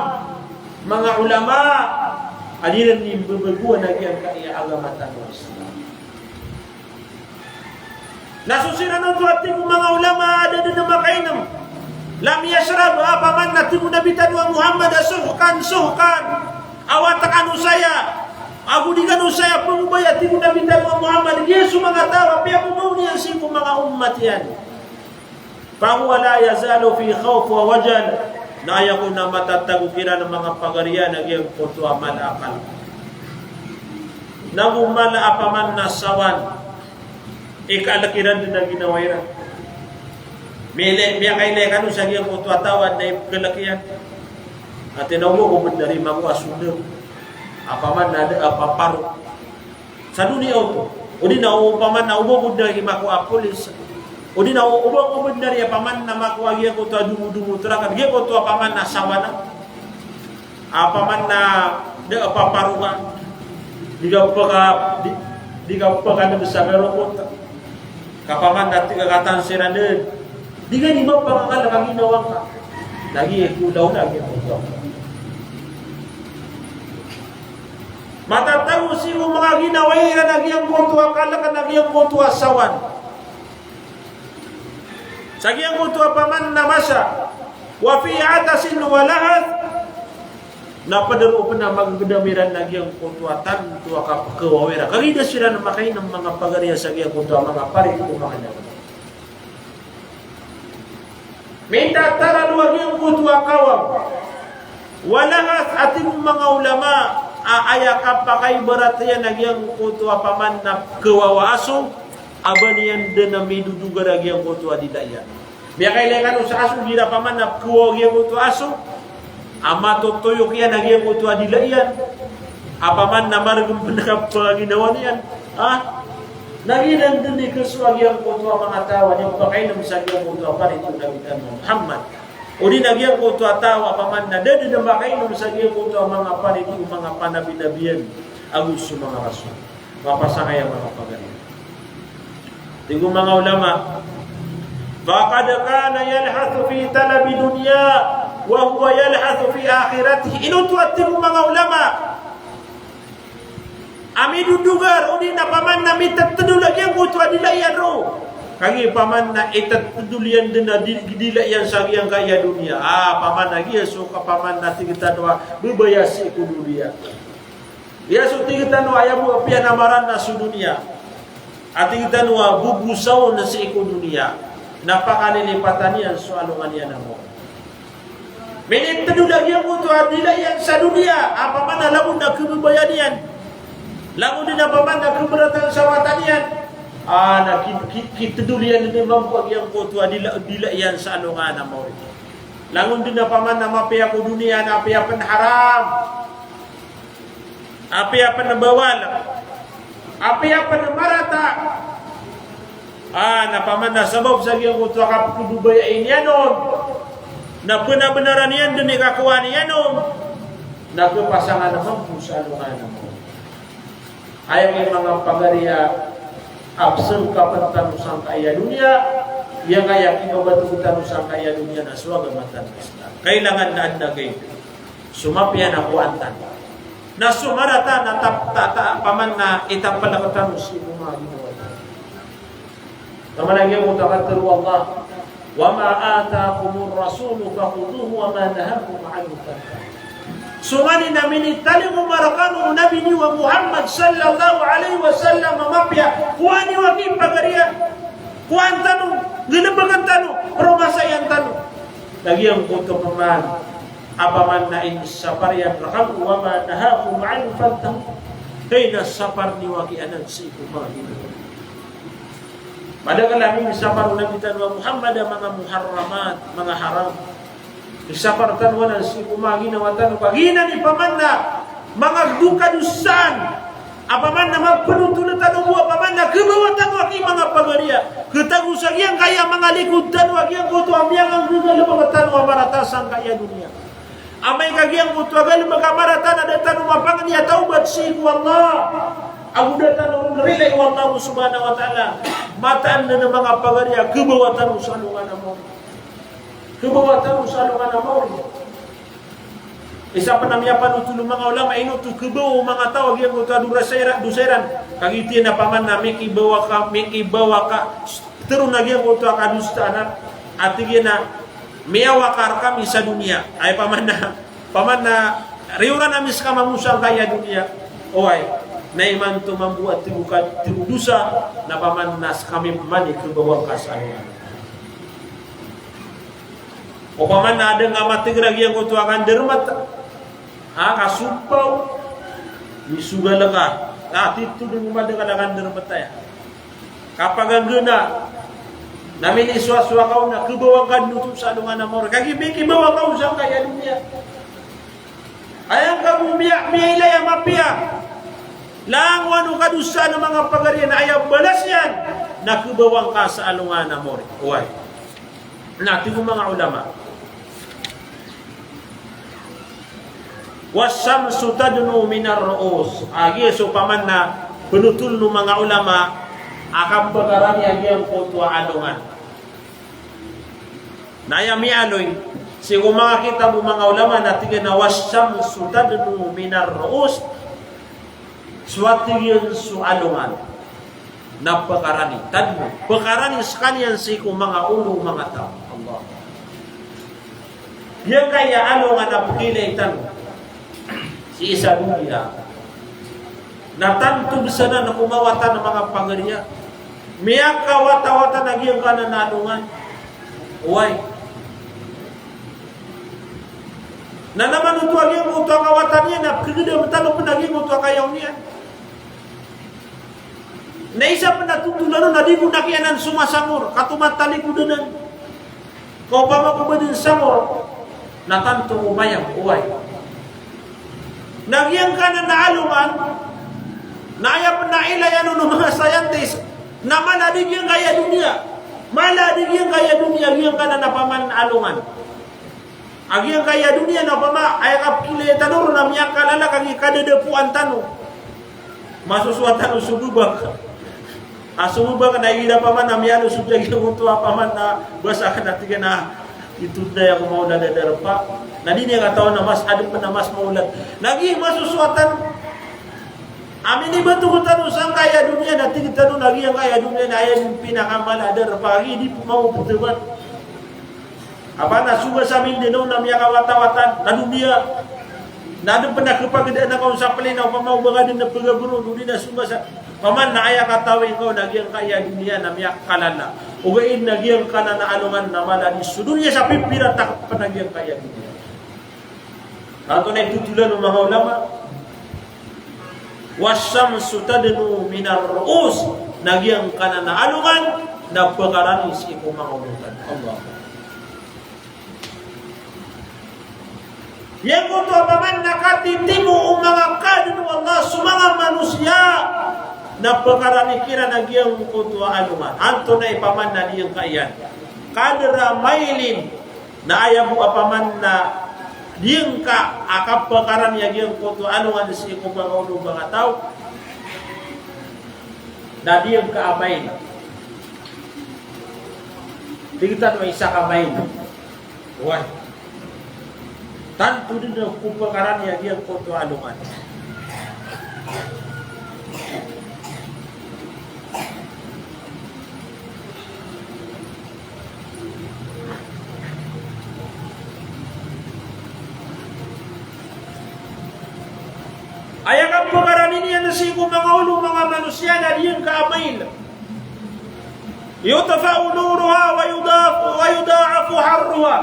manga ulama, a di iran imbabagoan a giyangkaya agama tano a Islam. Na so siran oto a tig o manga ulama a da dn makainm. Lam yashrab, a opama na tig o Nabi tano a Muhammad a suhkan, suhkan. Awa ta kano saya. Ago di kano saya pngobay a tig o Nabi tano a Muhammad. Giya so manga taw a piyakomaon iyan sii ko manga ummat iyan. Fahuwa la yazalu fi khawf wa wajal. Na aya kon a matatago kiran a manga pagari iyan a giyangkoto a mala a kalk. Nago mala a opama na sawan. Ikalk iran dn a ginawa iran. Mile, miyakailay kano sa giyangkoto a taw a da ipkalk iyan. Ati na oba ko bndari mako a sodang. Opama na da a paparo. Sa doniya oto. Odi na opama na oba ko da i mako a polis. O di na o, o ba, o ba di na riya paman na makowa giyangkoto a domodomot rakn, giyangkoto a paman na sawana. A paman na da a paparonga. Di ka paka, di, di ka paka na sa garokot. Ka paman na tig a katan siran dn. Di ka di mapangakalk a ginawa ngka. Lagid i kolaw na giyangkoto. Matatago sii ko manga ginawa iran a giyangkoto a kalk na giyangkoto a sawan. Sa giyangkoto a paman na masa, wa fi atasin wa lahath, na pd roo pn a magdam iran a giyangkoto a tanto a kapkhawaw iran. Kagiya da siran makainm manga pagari a sa giyangkoto a manga parit ko manga daw. Mintatarado a giyangkoto a kawam. Wa lahath, a tig o manga ulama, a aya kapakaibarat iyan a giyangkoto a paman na khawaw a aso, a ba niyan dn a midodogar a giyangkoto a dila iyan. Miyakailay kano sa aso, igira paman na khawaw a giyangkoto a aso, a matotoyok iyan a giyangkoto a dila iyan, a paman na margn pn a kapaginawa niyan, ha? Na giyanan dn i khasowa a giyangkoto a manga taw a di pakainm sa giyangkoto a parit o Nabi tano a Muhammad. O di na giyangkoto a taw a paman na da dn a makainm sa giyangkoto a manga parit o manga panabinabiyan ago so manga rasul. Mapasang aya manga pagari. Tig o manga ulama, faqad kana yalhathu fi talabi dunya wa huwa yalhathu fi akhiratihi. Ino oto a tig o manga ulama a midodogar, o di na paman na mitetedol a giyangkoto a dila iyan roo. Kagiya paman na itetedol iyan dn a di-, dila iyan sa giyangkaya doniya. A, paman na giya so ka paman na tig tano a babaya sii ko doniya. Giya so tig tano a aya bo a piyanamaran na so doniya. A tig tano a bobosaw na sii ko doniya. Na pakalilipatan iyan so alongan iyan a maori. Minitedol a giyangkoto a dila iyan sa doniya, a paman na langon a khababaya niyan. Langon dn a paman na khabaratan sa wata niyan. A, na ki-, ki-, kitedol iyan dn mambo a giyangkoto a dila, dila iyan sa alongan a maori. Langon dn a paman na mapiya ko doniya na apiya pn haram. Apiya pn bawal. Apiya pn marata. A, na paman na sabap sa giyangkoto a kapkhababayai niyan on, na pnabnaran iyan dn i kakowa niyan on, na khapasangan mambo sa alongan a maori. Aya ki manga pagari a pzangkapn tano sangkaya doniya, aya kaya kibabato tano sangkaya doniya na so agama tano a Islam. Kailangan na adn a gay. So mapiya na kowaan tano. Na so marata na tap-, ta-, ta-, paman na itaplk tano sii ko manga ginawa tano. Taman a giyangkoto a katharo o Allah, "Wa ma atakumur rasulu fakhudhuhu wa ma nahakum anhu fantahu." So nganin a minitalingoma rkano o Nabi niyo a Muhammad sallallahu alaihi wasallam a mapiya, kowaa niyo aki pagariya. Kowaan tano, galbkn tano, promasayan tano. Na giyangkoto paman a paman na inisapar iyan rkano, wa ma nahakum anhu fantahu. Hay na sapar niyo aki anan sii ko manga ginawa. Madakl a minisapar o Nabi tano a Muhammad a manga muharramat, manga haram. Isapar tano anan sii ko manga ginawa tano. Kagiya nan i paman na manga dosa, kadosaan. A paman na mapnotol tano bo a paman na khabawa tano aki manga pagariya. Khatago sa giyangkaya manga likod tano a giyangkoto a miyanganggagalbk tano a marata sangkaya doniya. Amay ka giyangkoto a galbk a marata na da tano mapangni a tawbat sii ko Allah. Ago da tano rilai o Allah subhanahu wa ta'ala. Mataan dn a manga pagariya, khabawa tano sa alongan a maori. Khabawa tano sa alongan a maori. Isa pn a miyapanotol o manga ulama, ino oto khabawa o manga taw a giyangkoto a dosa iran, dosa iran. Kagiya tig iyan a paman na mikibawa ka, mikibawa ka, tharoon a giyangkoto a kadosaan a, a tig iyan a miyawa ka rkami sa doniya. Ay paman na, paman na riyoran ami skami mambo sangkaya doniya. Oway, na imanto mambo a tig o ka, tig o dosa, na paman na skami pman i khabawa ngka sa alongan. Opama na adn a matig a giyangkoto a kandarmat, a kasompaw, misogal ka, a titho dn o madakl a kandarmat aya. Kapaganggana, na minisowasowa ka on na khabawa ngka dn oto sa alongan a maori. Kagiya mikibawa ka on sangkaya doniya. Aya ngka bo miya, miyailay a mapiya. Langowan o kadosaan a manga pagari iyan, aya balas iyan na khabawang ka sa alongan a mori. Oway. Na tig o manga ulama, "Wash-shamsu tadnu minar ru'us." A giya so paman na pnotholn o manga ulama a kapkarani a giyangkoto a alongan. Na aya miyaaloy sii ko manga kitab o manga ulama na tig iyan a "Wash-shamsu tadnu minar ru'us." So a tig iyan so alongan na pkarani, tadnu, pkarani skaniyan sii ko manga olo o manga taw. Allah. Giyangkaya alongan a pkhailay tano sii sa doniya na tanto bs anan ko mawatan a manga pagari iyan. Miyakawatawatan a giyangkanan a alongan. Oway. Na naman oto a giyangkoto a kawatan iyan na pkhagdam tano pn a giyangkoto a kayaw niyan. Na isa pn a totholan on na di bo na kiyanan so masangor, ka tomatalikodan anan. Ka opama ko ba dn sangor, na tanto ko mayam, oway. Na giyangkanan a alongan, na aya pn a ilayan on o manga scientist, na mala di giyangkaya doniya. Mala di giyangkaya doniya, giyangkanan a paman a alongan. A giyangkaya doniya na opama, aya kapkhailay tano ron na miyakalala kagiya kadadapoan tano. Masosowa tano so babak. A so babak na igira paman na miyaaloy so daging oto a paman na basa ka na tig iyan a itodnay ako maolad a darpa. Na di niyan katawan a mas adn pn a mas maolad. Na giya masosowa tano. Amin i ba toko tano sangkaya doniya na tig tano na giyangkaya doniya na aya dn pinakamala a darpa, kagiya di pn mawapot a ba. Apa na soga sa Mindanao na miyakawatawatan, na doniya. Na adn pn a khapagdaan a kaon sa plane na opama o ba ka dn na pagabroad, odi na soga sa, paman na aya katawi ngka on na giyangkaya doniya na miyakalala. Ogaid na giyangkanan a alongan na mala di so doniya sa pipira takp pn a giyangkaya doniya. Antonaa i totholan o manga ulama? "Wash-shamsu tadnu minar ru'us." Na giyangkanan a alongan na pkarani sii ko manga olo tano. Allah. Giyangkoto a paman na katitimo o manga kadn o Allah so manga manosiya na pkarani kiran a giyangkoto a alongan. Antonaa i paman na giyangkaya? Qadra mailin. Na aya bo a paman na giyangka a kapkarani a giyangkoto a alongan sii ko manga olo o manga taw na giyangka a mail. Tig tano a isa ka mail. Oway. Tanto dn a kapkarani a giyangkoto a alongan. Aya kapkarani niyan sii ko manga olo o manga manosiya na giyangka a mail. Yutfa'u nuruha wa yudha'afu, wa yudha'afu harruha.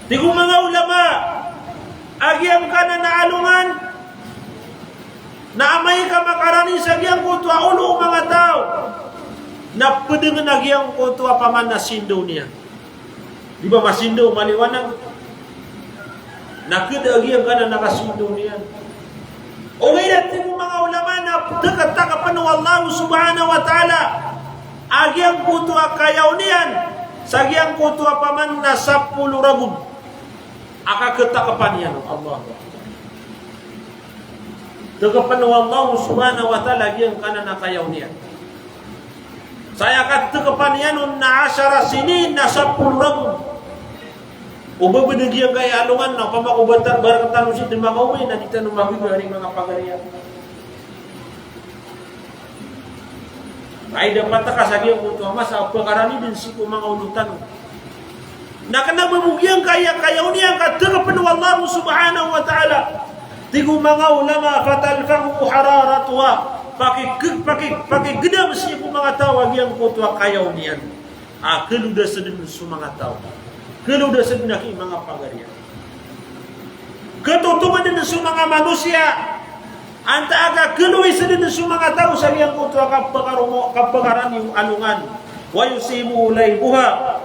Tig o manga ulama a giyangkanan a alongan na amay ka makarani sa giyangkoto a olo o manga taw na pdngn a giyangkoto a paman a sindaw niyan. Di ba masindaw, maliwanag? Na kd a giyangkanan a kasindaw niyan. Ogaid na tig o manga ulama na tk, takpn o Allah subhanahu wa ta'ala a giyangkoto a kayaw niyan sa giyangkoto a paman a sapolo ragon a kaktakpan iyan o Allah. Takpn o Allah subhanahu wa ta'ala giyangkanan a kayaw niyan. Sa aya kattakpan iyan on na ashara sinin, na sapolo ragon. O ba bnar giyangkaya alongan na opama ko ba ta-, ba rktano sii dn makaoma na di tano magogoyag i manga pagariya. Ay, dapat ka sa giyangkoto a masa a pkarani dn sii ko manga olo tano. Na kna ba bo giyangkaya kayaw niyan ka takpn o Allah subhanahu wa ta'ala. Tig o manga ulama, "Fatalfahu hararatuha." Paki-, paki-, pakigdam sii ko manga taw a giyangkoto a kayaw niyan. A, kalodas dn so manga taw. Kalodas dn aki manga pagariya. Katotoba dn so manga manosiya. Antaa ka kalowis dn so manga taw sa giyangkoto a kapakaromo, kapakarani o alongan. Wa yusibuhu laybuha.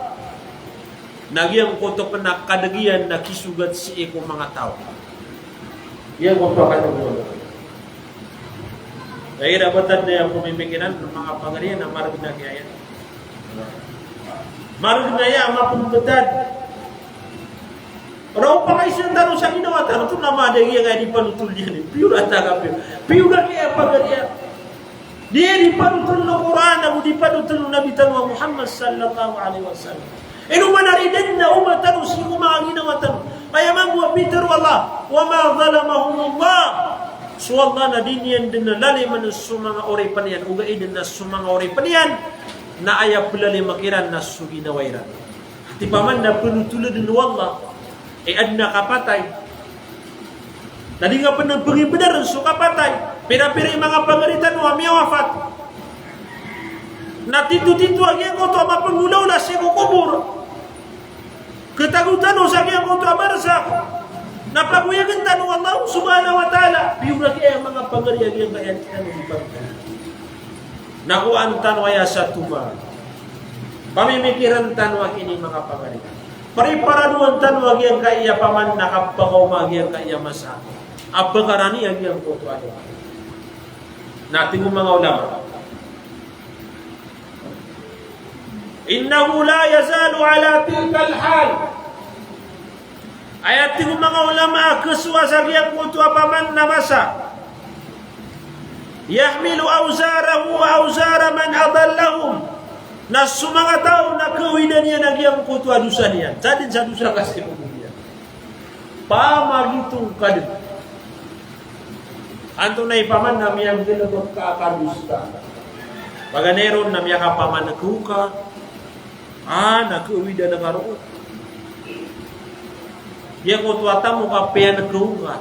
Na giyangkoto pn a kadg iyan na kisogat sii ko manga taw. Giyangkoto a kadg iyan. Kaya iran a ba tanda iyan pamimikiran, manga pagari na margn a giya. Margn a giya, mapmbtad. Ora o pakaisa tano sa ginawa tano, oto na mada giya kaya di panotol iyan. Piyor a taga piyor. Piyor a giya pagari iyan. Di, di panotol o Qur'an, ago di panotol o Nabi tano a Muhammad sallallahu alaihi wasallam. Ino man a ridan na oba tano sii ko manga ginawa tano. Kaya mambo a pitharo o Allah, "Wa ma zalamahumullah." So Allah na di niyan dn laliman so manga oripn iyan, ogaid na so manga oripn iyan na aya plalima kiran na so ginawa iran. Ati paman na pnotoln o Allah i adn a kapatay. Na di nga pn pngimbnar so kapatay. Pira-pira i manga pagari tano a miyawafat. Na tito-tito a giyangkoto a mapanggolawla sii ko kobor. Khatago tano sa giyangkoto a barzakh. Na pagoyagn tano o Allah subhanahu wa ta'ala. Piyor a giya manga pagari a giyangkaya tano di pagari. Na kowaan tano aya sa toma. Pamimikiran tano a kini manga pagari. Preparadoan tano a giyangkaya paman na kapakaoma a giyangkaya masa a pkarani a giyangkoto a dowa. Na tig o manga ulama, "Innahu la yazalu ala tilkal hal." Aya tig o manga ulama a khasowa sa giyangkoto a paman na masa, "yahmilu awzarahu wa awzara man adallahum." Na so manga taw na khawidan iyan a giyangkoto a dosa niyan. Sa dn sa dosa ka sii ko bodi iyan. Pamagitong ka dn. Antonaa i paman na miyanggalbk ka a kadosa. Paganay ron na miyakapamankaw ka. A, na khawidan ka roo. Giyangkoto a tamok a piyankaw ka.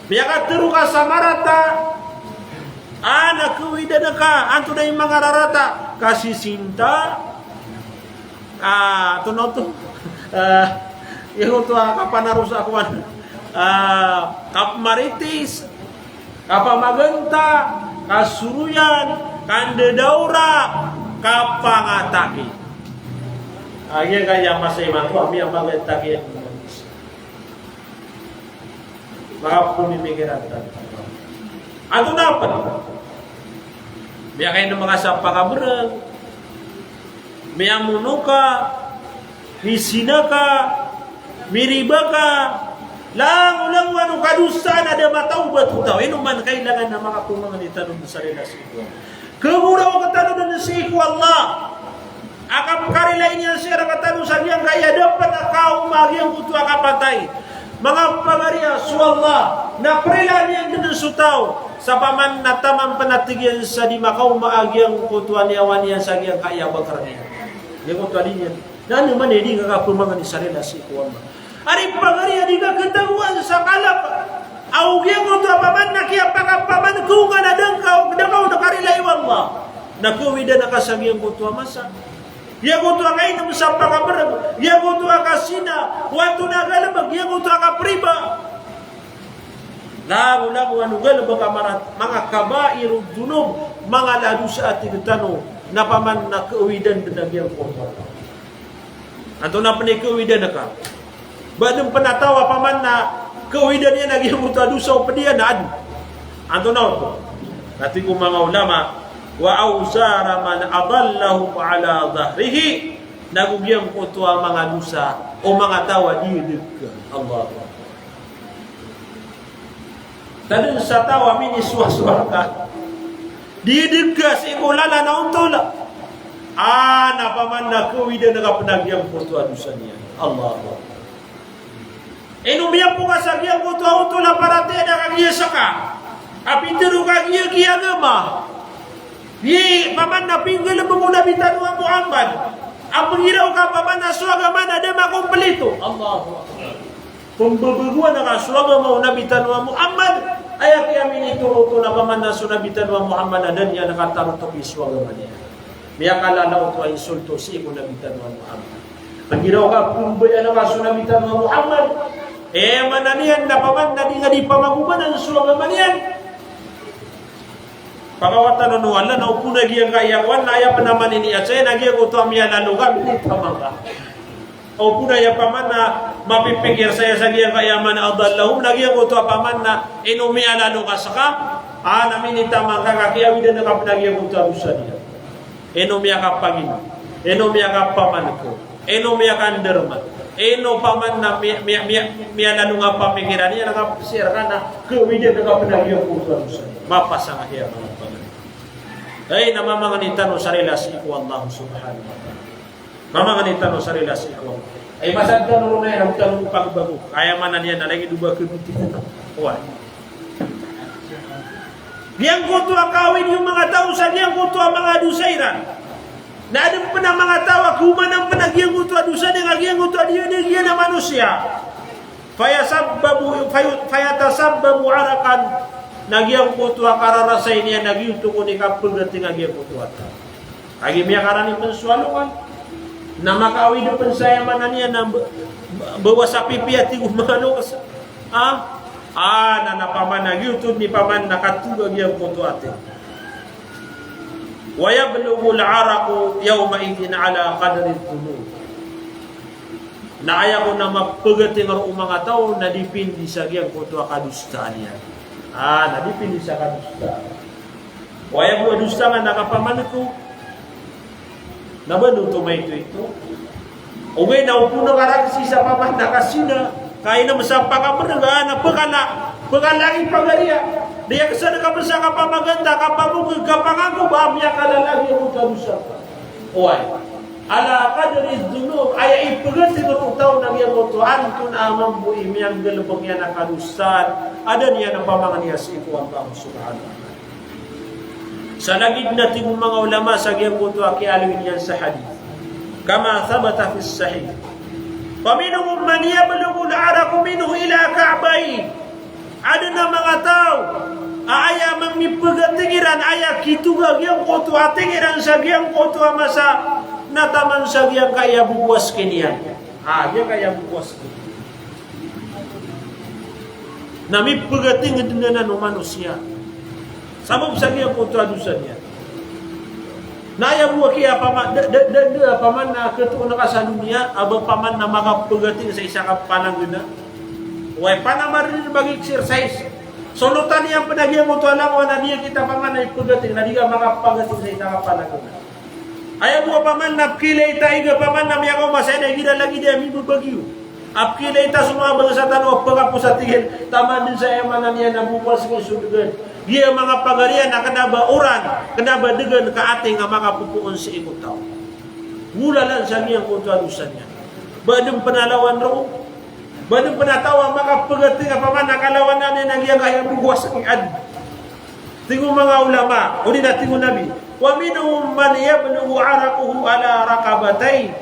Miyakatharo ka sa marata. A, na khawidan ka. Antonaa i manga rarata? Kasisinta. A, antonaa oto? A, giyangkoto a kapanarosa kowan. A, kapmaritis. Kapamaganta, kasoroyan, kandadaora, kapangataki. A, giyangkaya masa imanto a miyamaganta ki. Manga pamimikiran tano. Antonaa pn? Miyakainom ka sa pakabrg, miyamono ka, mizina ka, miriba ka, langolangon o kadosaan a da matawbat o taw. Ino man kailangan a makapamangni tano dn sa rila sii ko Allah. Khagoraok tano dn sii ko Allah. A kapkarilai niyan sii rktano sa giyangkaya da pn a kaoma a giyangkoto a kapatay. Manga pagari a so Allah na prilaan iyan dn so taw sa paman na taman pn a tig iyan sa di makaoma a giyangkoto a niyawa niyan sa giyangkaya a bakr iyan. Giyangkoto a di niyan. Na anda man i di nga kapamangni sa rila sii ko Allah. Ari pagari a di nga khatagoan sa kalk. Aw giyangkoto a paman na kiyapakapamankaw ka na da ngka, da ngka on karilai o Allah. Na khawidan ka sa giyangkoto a masa. Giyangkoto a kainom sa pakabrg, giyangkoto a kazina, o antonaa a galbk, giyangkoto a kapriba. Langolangon o galbk a marat, manga kabairud dunub, manga ladosa a tig tano, na paman na khawidan dn a giyangkoto. Antonaa pn i khawidan ka? Ba dn pn a taw a paman na khawidan iyan a giyangkoto a dosa o pd iyan na adn. Antonaa oto? Na tig o manga ulama, "Wa awzara man adallahum ala dhahrihi." Nago giyangkoto a manga dosa o manga taw a diyadg ka. Allahu Akbar. Tadn sa taw a minisowasowa ka. Diyadg ka sii ko lalan a ontol. A, na paman na khawidan ka pn a giyangkoto a dosa niyan. Allahu Akbar. Ino miyapokas a giyangkoto a ontol a paratiyaya ka giya ska. A pitharo ka giya ki agama. Di paman na pinggalbk o Nabi tano a Muhammad. A pnggiraw ka paman na so agama na da makomplito. Allahu Akbar. Pmbabagoan ka so agama o Nabi tano a Muhammad. Aya kiyaminitoro oto na paman na so Nabi tano a Muhammad na da niyan katarotop i so agama niyan. Miyakalala oto a insulto sii ko Nabi tano a Muhammad. Pnggiraw ka pmbabayaan ka so Nabi tano a Muhammad. E, maana niyan na paman na di nga di pamagobanan so agama niyan. Pakawatann o Allah na opama giyangkaya kowan na aya pn a maniniyat saya na giyangkoto a miyalalo ka, minitaman ka. Opama aya paman na mapipikir saya sa giyangkaya man adallahum na giyangkoto a paman na ino miyalalo ka ska. A, na minitaman ka ka kiyawidan ka pn a giyangkoto a dosa niyan. Ino miyakapangino, ino miyakapamaneko, ino miyakandarma, ino paman na miya, miya, miya, miyalalong a pamikiran iyan, na kapsir ka na kiyawidan ka pn a giyangkoto a dosa niyan. Mapasang a kiyamangan paman. Ay, na mamangni tano sa rila sii ko Allah subhanahu wa ta'ala. Mamangni tano sa rila sii ko Allah. Ay, masad tano ron a aya tano pagbago. Aya maana niyan na lagid o ba kebiti. Oway. Giyangkoto a kawid o manga taw sa giyangkoto a manga dosa iran. Na adn pn a manga taw a komanan pn a giyangkoto a dosa niyan, a giyangkoto a di, di, di, di, na manosiya. Fayasabbabu, fayu-, fayatasabbabu araqan. Na giyangkoto a kararasay niyan na giyoto kon i kapagating a giyangkoto a taw. Agi miyakarani pn so alongan. Na makaawid pn sa aya maana niyan na ba-, ba-, bawas a pipiya tig o manga loks. Ha? A, na, na paman a giyoto i paman na katoga giyangkoto a taw. Wa yablughul araqu yawma idhin ala qadri dhunub. Na aya kon a mapagating ron o manga taw na dipindi sa giyangkoto a kadosaan iyan. A, na dipindi sa kadosaan. Aya bo a dosa nga na kapamaneko. Na ba oto maito-ito. Ogaid na opama ka rakes sa paman na kasina, ka ino masa pakamerega na pekala, pekala i pagariya. Di aya kesa na kapesa kapamaganda, kapamogeg, kapangago ba miyakalala giyangkoto a dosa. Oway. Ala qadri dhunub, aya ipagating o taw na giyangkoto antonaa mambo i miyanggalebek iyan a kadosaan, a da niyan a pamangnia sii ko Allah subhanahu wa ta'ala. Sa lagid na tig o manga ulama sa giyangkoto a kiyaaloy niyan sa hadith. Kama thabata fi sahih. Faminhum man yablughul araqu minhu ila ka'bayh. Aden a manga taw a aya mamipegating iran, aya kitoga giyangkoto a tig iran sa giyangkoto a masa na taman sa giyangkaya bobowas kiniyan. A, giyangkaya bobowas kiniyan. Na mipegating den anan o manosiya. Sabap sa giyangkoto a dosa niyan. Na aya bo a kiyapama-, da, da, da, da, paman na ketoon ka sa doniya, a ba paman na makapegating sa isa ka pananggena. Oway, panamar den ba gi exercise. Solotan iyan pen a giyangkoto a langowan a di a kita paman na ipegating, na di ka makapegating sa isa ka pananggena. Aya bo a paman na pekilay ta iga paman na miyakaoma sa aya na igira lagid a mibebagiyo. A pekilay ta so manga bangsa tano a pekaposa tig iyan, taman den sa aya maana niyan na bobowas ko so degen. Giya manga pagariya na kena ba oran, kena ba degen ka ating a makapopoon sii ko taw. Golalan sa giyangkoto a dosa niyan. Ba den pen a lawan roo. Ba den pen a taw a makapegating a paman na kalawanan iyan a giyangkaya bobowas ko ad. Tig o manga ulama, odi na tig o Nabi, "Wa minhum man yablughu araquhu ala raqabatayh."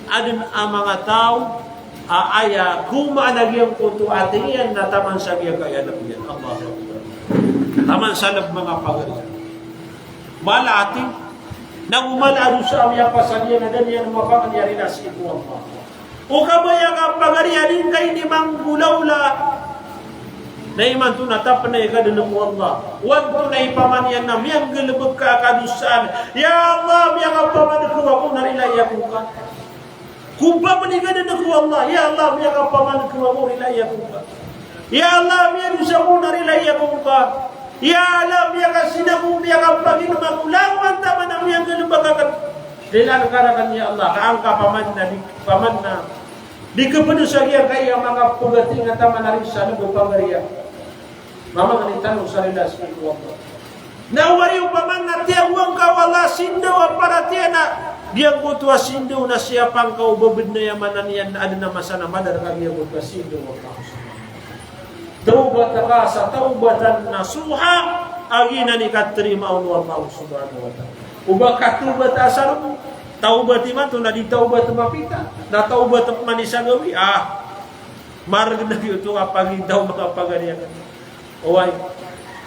Aden a manga taw a aya komaan a giyangkoto a ating iyan na taman sa giyangkaya leb iyan. Allahu Akbar. Taman sa leb manga pagari. Mala a ating, nago mala a dosa a miyapasad iyan a da niyan mapangni a rila sii ko Allah. O kabaya ka pagari a di ngka ini manggolawla. Na imanto na tapenay ka den ko Allah. Oanto na ipaman iyan na miyanggalebek ka a kadosaan. Ya Allah, miyakapamaneko ako na rilai ako ngka. Ko papenay ka den ko Allah. Ya Allah, miyakapamaneko ako, rilai ako ngka. Ya Allah, miyadosa ako na rilai ako ngka. Ya Allah, miyakazina ako, miyakapagino ako, langowan taman a miyanggalebek aken. Rilaan ka raken ya Allah, ka angka paman na di, paman na di kepedosa giyangkaya manga pegating a taman a risaleb o pagariya. Mamangni tano sa rila sii ko Allah. Na wari o paman na tiyagoan ka o Allah, sindaw a paratiyaya, giyangkoto a sindaw na siyapa ngka o ba bed na aya maana niyan na aden a masa na madar ka giyangkoto a sindaw a Allah. Tawbat ka sa tawbatan nasuha, a giyanan i katerimaan o Allah subhanahu wa ta'ala. O ba ka tawbat a sarem, tawbat imanto na di tawbat mapita, na tawbat man i sa gawii, a. Mareg na giyoto a pagintaw manga pagari aken. Oway.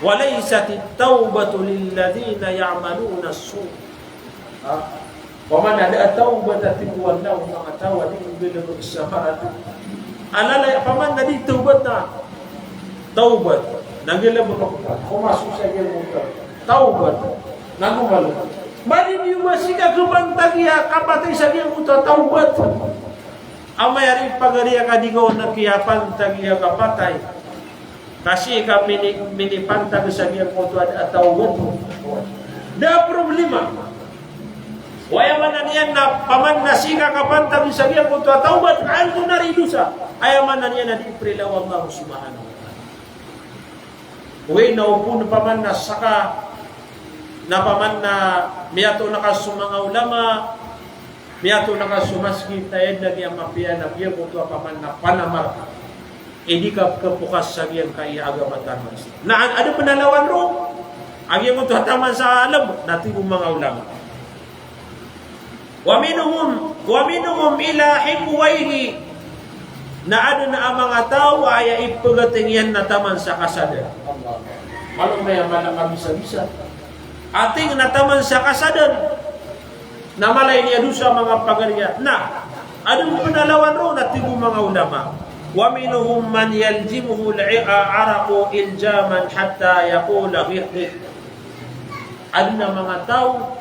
Wa laysatit tawbatu lilladhina ya'maluna su'. Ha? Paman a da a tawbat a tig o Allah o manga taw a di nggalebek sa marata. Alala, paman na di tawbat na. Tawbat. Na nggalebek ako. Komasosa giyangkoto. Tawbat. Na gomalo. Madi di o ba sii ka kepantagi a kapatay sa giyangkoto a tawbat. Amay ari pagari a ka di ka on a kiyapantagi a kapatay. Ka sii ka mini-, minipantag sa giyangkoto a da a tawbat. Da a problema. Aya maana niyan na paman na sii ka kapantag sa giyangkoto a tawbat, ka antonaa i dosa. Aya maana niyan na di prilaw o Allah subhanahu wa ta'ala. Oway, na opama paman na saka, na paman na miyatoon ka so manga ulama, miyatoon ka so masgit, aya dn a giya mapiya na giyangkoto a paman na panamar ka. Di ka pkhapokas sa giyangkaya agama taman sa. Na an-, adn pn a lawan roo a giyangkoto a taman sa lb, na tig o manga ulama. Wa minhum, wa minhum ila hiqwayhi. Na adn a manga taw a aya ipgating iyan na taman sa kasadan. Malo maya mala ka bisa-bisa. Ating na taman sa kasadan. Na mala ini a dosa, manga pagariya. Na adn pn a lawan roo na tig o manga ulama. Wa minhum man yalzimuhu al-i-, a-, araqu ilzaman hatta yaqula ghiqghiq. Adn a manga taw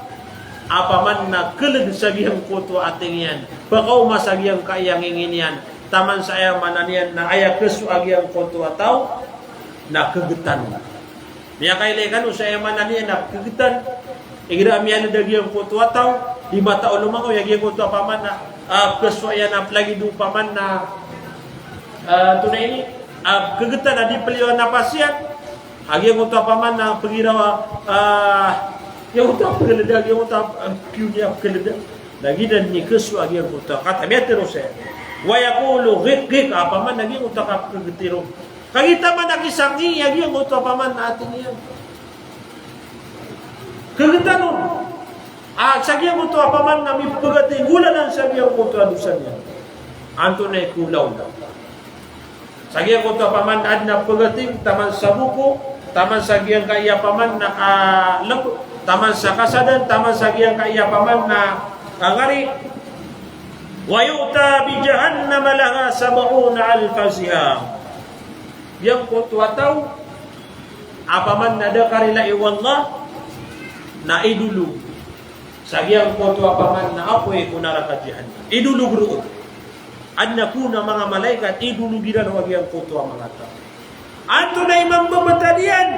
a paman na kld sa giyangkoto a ating iyan, pkaoma sa giyangkaya ngingin iyan, taman sa aya maana niyan na aya kso a giyangkoto a taw na kgtan. Miyakailay kano sa aya maana niyan na kgtan. Igira a miyalid a giyangkoto a taw, di mataolo manga oya giyangkoto a paman na, ah, kso iyan a plagid o paman na, ah, antonaa ini, ah, kgtan a di pliyo a napas iyan. A giyangkoto a paman na pgiraw a, ah, giyangkoto a pglda, giyangkoto a, ah, piyo niyan pglda. Na giyanan i kso a giyangkoto a kata miyatharo saya. Wa yaqulu ghiqghiq, a paman na giyangkoto a kapgtiro. Kagiya taman a kisangii a giyangkoto a paman na ating iyan. Kgtan on. A sa giyangkoto a paman na mipgating olaola sa giyangkoto a dosa niyan. Antonaa i kolaola? Sa giyangkoto a paman na adn a pgating, taman sa boko, taman sa giyangkaya paman na, ah, lb, taman sa kasadan, taman sa giyangkaya paman na, ah, ngari. Wa yu'ta bi jahannama laha sab'una alfa zimam. Giyangkoto a taw a paman na da karilai o Allah, na idolog sa giyangkoto a paman na apoy ko naraka jahannam. Idolog roo. Adn a kon a manga malaikat, idolog iran o giyangkoto a manga taw. Antonaa i mambabtad iyan?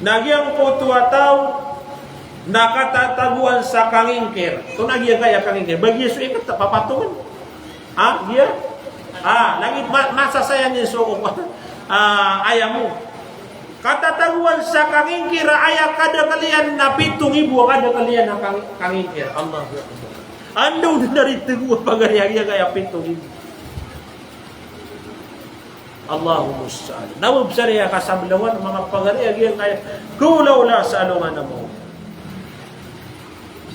Na giyangkoto a taw na katatagoan sa kangingkir. Antonaa giyangkaya kangingkir? Ba giya so ikat a papatongan. Ha? Giya? Ha, lagid ma-, masa saya niyan so, ah, aya mo. Katatagoan sa kangingkir a aya kadakl iyan na pito ngibo a kadakl iyan a kang-, kangingkir. Allahu Akbar. Anda on dari tago a pagari a giyangkaya pito ngibo? Allahul musta'an. Na mabsar iyan kasablawan, manga pagari a giyangkaya kolaola sa alongan a maori.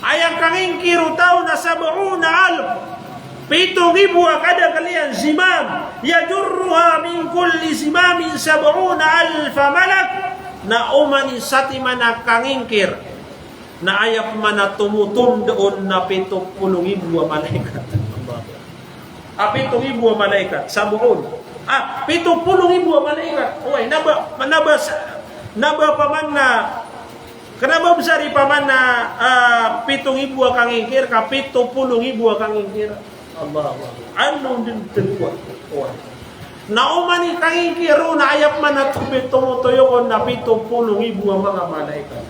Aya kangingkir o taw na sab'una alf. Pito ngibo a kadakl iyan, zimam. Yajurruha min kulli zimamin sab'una alfa malak. Na oman i satiman a kangingkir, na aya pman a tomotond on na pito polo ngibo a malaikat. A pito ngibo a malaikat, sab'un. A, pito polo ngibo a malaikat. Oway, na ba, na ba sa, na ba paman na, kna ba bsar i paman na, ah, pito ngibo a kangingkir, ka pito polo ngibo a kangingkir. Allahu Akbar. Ano dn tdwa. Oway. Na oman i kangingkir on na aya pman a tomotoyok on na pito polo ngibo a manga malaikat.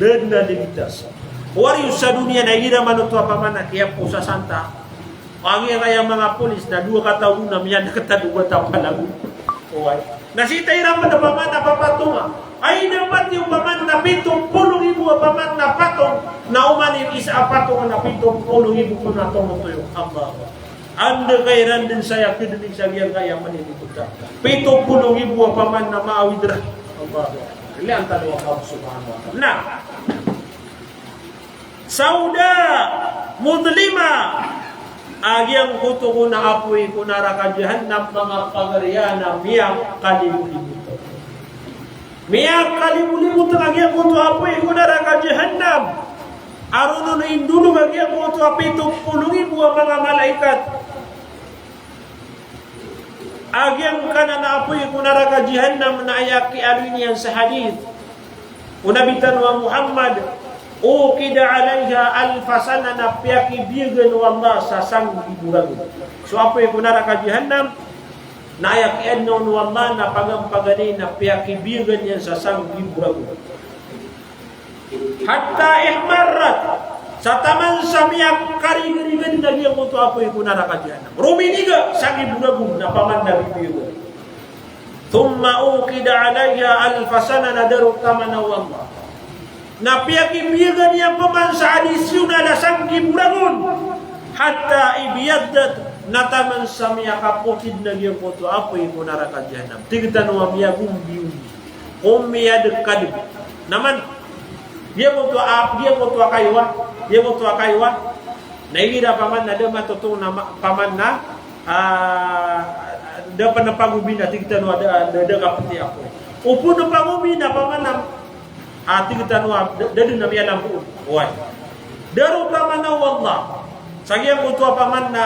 Da dn a ligtas. Wari o sa doniya na igira man oto a paman a kiyaposasan ta. Agi aya manga polis na dowa kataw on na miyandaktad o bata palago. Oway. Na sii ta iran pn a paman a papatonga. Ay, dapat iyo paman na pito polo ngibo a paman na patong, na oman i isa a patong na pito polo ngibo pn a tomotoyok. Allahu Akbar. Anda kairan dn saya kdni sa giyangkaya manini kota. Pito polo ngibo a paman na maawid ra. Allahu Akbar. Iliyan tano o Allah subhanahu wa ta'ala. Na. Sauda mudlima. A giyangkoto kon a apoy ko naraka jahannam, manga pagariya, na miyakalibolibot. Miyakalibolibot a giyangkoto a apoy ko naraka jahannam. A roo on indolog a giyangkoto a pito polo ngibo a manga malaikat. A giyangkanan a apoy ko naraka jahannam na aya kiyaaloy niyan sa hadith o Nabi tano a Muhammad, uqida alayha alfa sanah, na piyakibiyagan o Allah sa sanggibo ragon. So apoy ko naraka jahannam, Na aya kiyaadna on o Allah na pagampaganay na piyakibiyagan iyan sa sanggibo ragon. Hatta ihmarrat, sa taman sa miyakarigarigan a giyangkoto a apoy ko naraka Jahannam. Rominiga, sanggibo ragon na paman na bibiyagan. Thumma uqida alaiha alfa sana, na da roo taman o Allah na piyakibiyagan iyan paman sa adisyonal a sanggibo ragon. Hatta ibyaddat, na taman sa miyakapoti dn a giyangkoto a apoy ko naraka Jahannam. Tig tano a miyagombiombi. O miyadkadb. Na man, giyangkoto a, giyangkoto a kaiwa, giyangkoto a kaiwa. Na igira paman na da matotong na ma-, paman na, ah, da pn pagombi na tig tano a da, da, da kapoti a apoy. O pn pagombi na paman na Ah, tig tano a, da, da dn a miyalambo. Oway. Da roo taman o Allah sa giyangkoto a paman na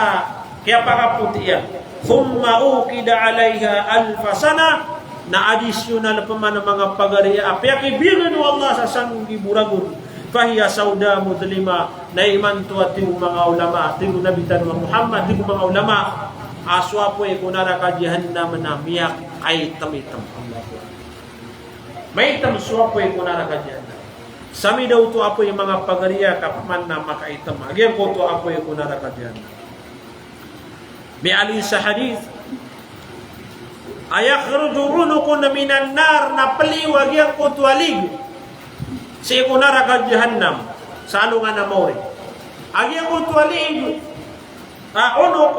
kiyapakapoti iyan. Thumma uqida alaiha alfa sana, na adisyonal paman a manga pagari a piyakibiyagan o Allah sa sanggibo ragon. Fahiya sauda mudhlima, na imanto a tig o manga ulama, tig o Nabi tano a Muhammad, tig o manga ulama, a so apoy ko naraka Jahannam na miyakaitemmitem. Maitem so apoy ko naraka Jahannam. Samidaw oto a apoy manga pagari a ka paman na makaitem a giyangkoto a apoy ko naraka Jahannam. Miyaaloy sa hadith, a yakhruju unuqun minan nar, na pliyo a giyangkoto a lig sii ko naraka Jahannam sa alongan a maori. A giyangkoto a lig, a, unuq,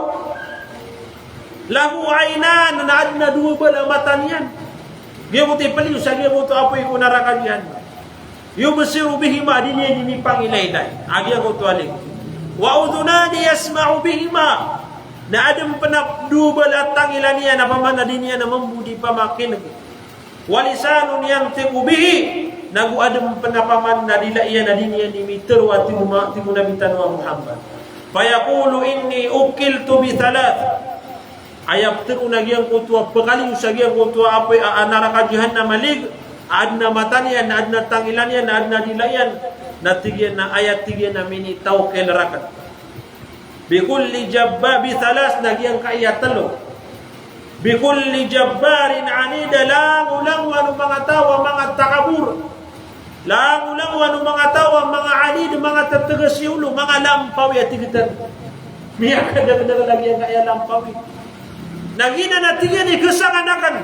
lahu aynan, na adn a dowa bala a mata niyan. Giyangkoto i pliyo sa giyangkoto a apoy ko naraka Jahannam. Yubsiru bihima, di niyan di mipangilaylay a giyangkoto a lig. Wa udhunani yasma'u bihima, na adn pn a dowa bala a tangila niyan a paman na di niyan a mambo di pamakineg. Wa lisanun yantiqu bihi, nago adn pn a paman na dila iyan a di niyan di mitharo a tig o ma-, tig o Nabi tano a Muhammad. Fayaqulu inni ukkiltu bi thalath. Aya ptharoon a giyangkoto a pkaliyo sa giyangkoto a apoy a, a naraka Jahannam a lig, adn a mata niyan, adn a tangila niyan, adn a dila iyan, na tig iyan a aya tig iyan a minitawkil rakn. Bi kulli jabba-, bi thalath, na giyangkaya tlo. Bi kulli jabbarin anid, langolangowan o manga taw a manga takabor. Langolangowan o manga taw a manga anid, manga ttgs i olo, manga lampawi a tig tano. Miyakadakdakl a giyangkaya lampawi. Na giyanan a tig iyan i khasangan akn.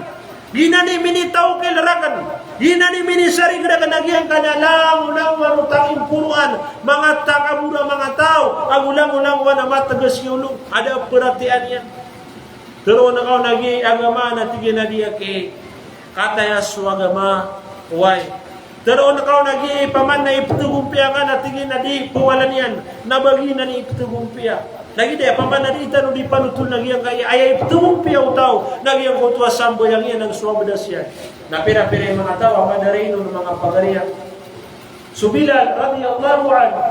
Giyanan i minitawkil rakn, giyanan i minisarig rakn a giyangkaya langolangowan o takimporoan, manga takabor a manga taw, ago langolangowan a matgas i olo, a da a paratiyayaan iyan. Tharoon ka on a giya agama na tig iyan a di aki kataya so agama, oway. Tharoon ka on a giya paman na ipthagompiya ka na tig iyan a di pawala niyan, na ba giyanan i ipthagompiya. Lagid aya paman na di tano di panothol na giyangkaya, aya ipthagompiya o taw na giyangkoto a sambayang iyan ago so abdas iyan. Na pira-pira i manga taw a madarain on manga pagariya. So Bilal radiyallahu anhu,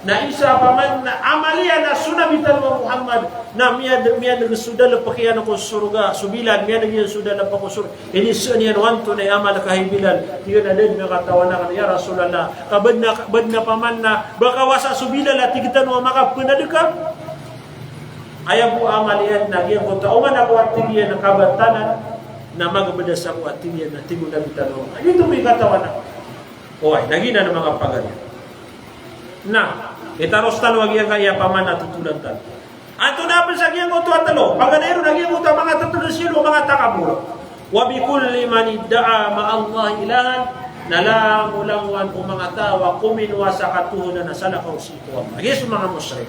na isa paman na amal iyan a so Nabi tano a Muhammad, na miyad-, miyadg so dalpk iyan ko sorga. So Bilal, miyadg iyan so dalpk ko sorga. Inisaan iyan o antonaa i amal ka hay Bilal. Tig iyan a da dn a katawan akn, ya Rasulullah. Ka badn a, badn a paman na ba kawasa so Bilal a tig tano a makapnadka. Aya bo a amal iyan na giyangkoto a oman ako a tig iyan a kabatanan, na magbdas ako a tig iyan a tig o Nabi tano a, giyoto bo i katawan akn. Oway, na giyanan a manga pagari. Na itaros tano a giyangkaya paman a thotolan tano. Antonaa pn sa giyangkoto a tlo, paganay ron a giyangkoto a manga ttgs i olo, manga takabor. Wa bi kulli man idda'a ma'allahi ilahan, na langolangowan o manga taw a kominowa sa katohanan a salakaw sii ko Allah. Giya so manga mushrik.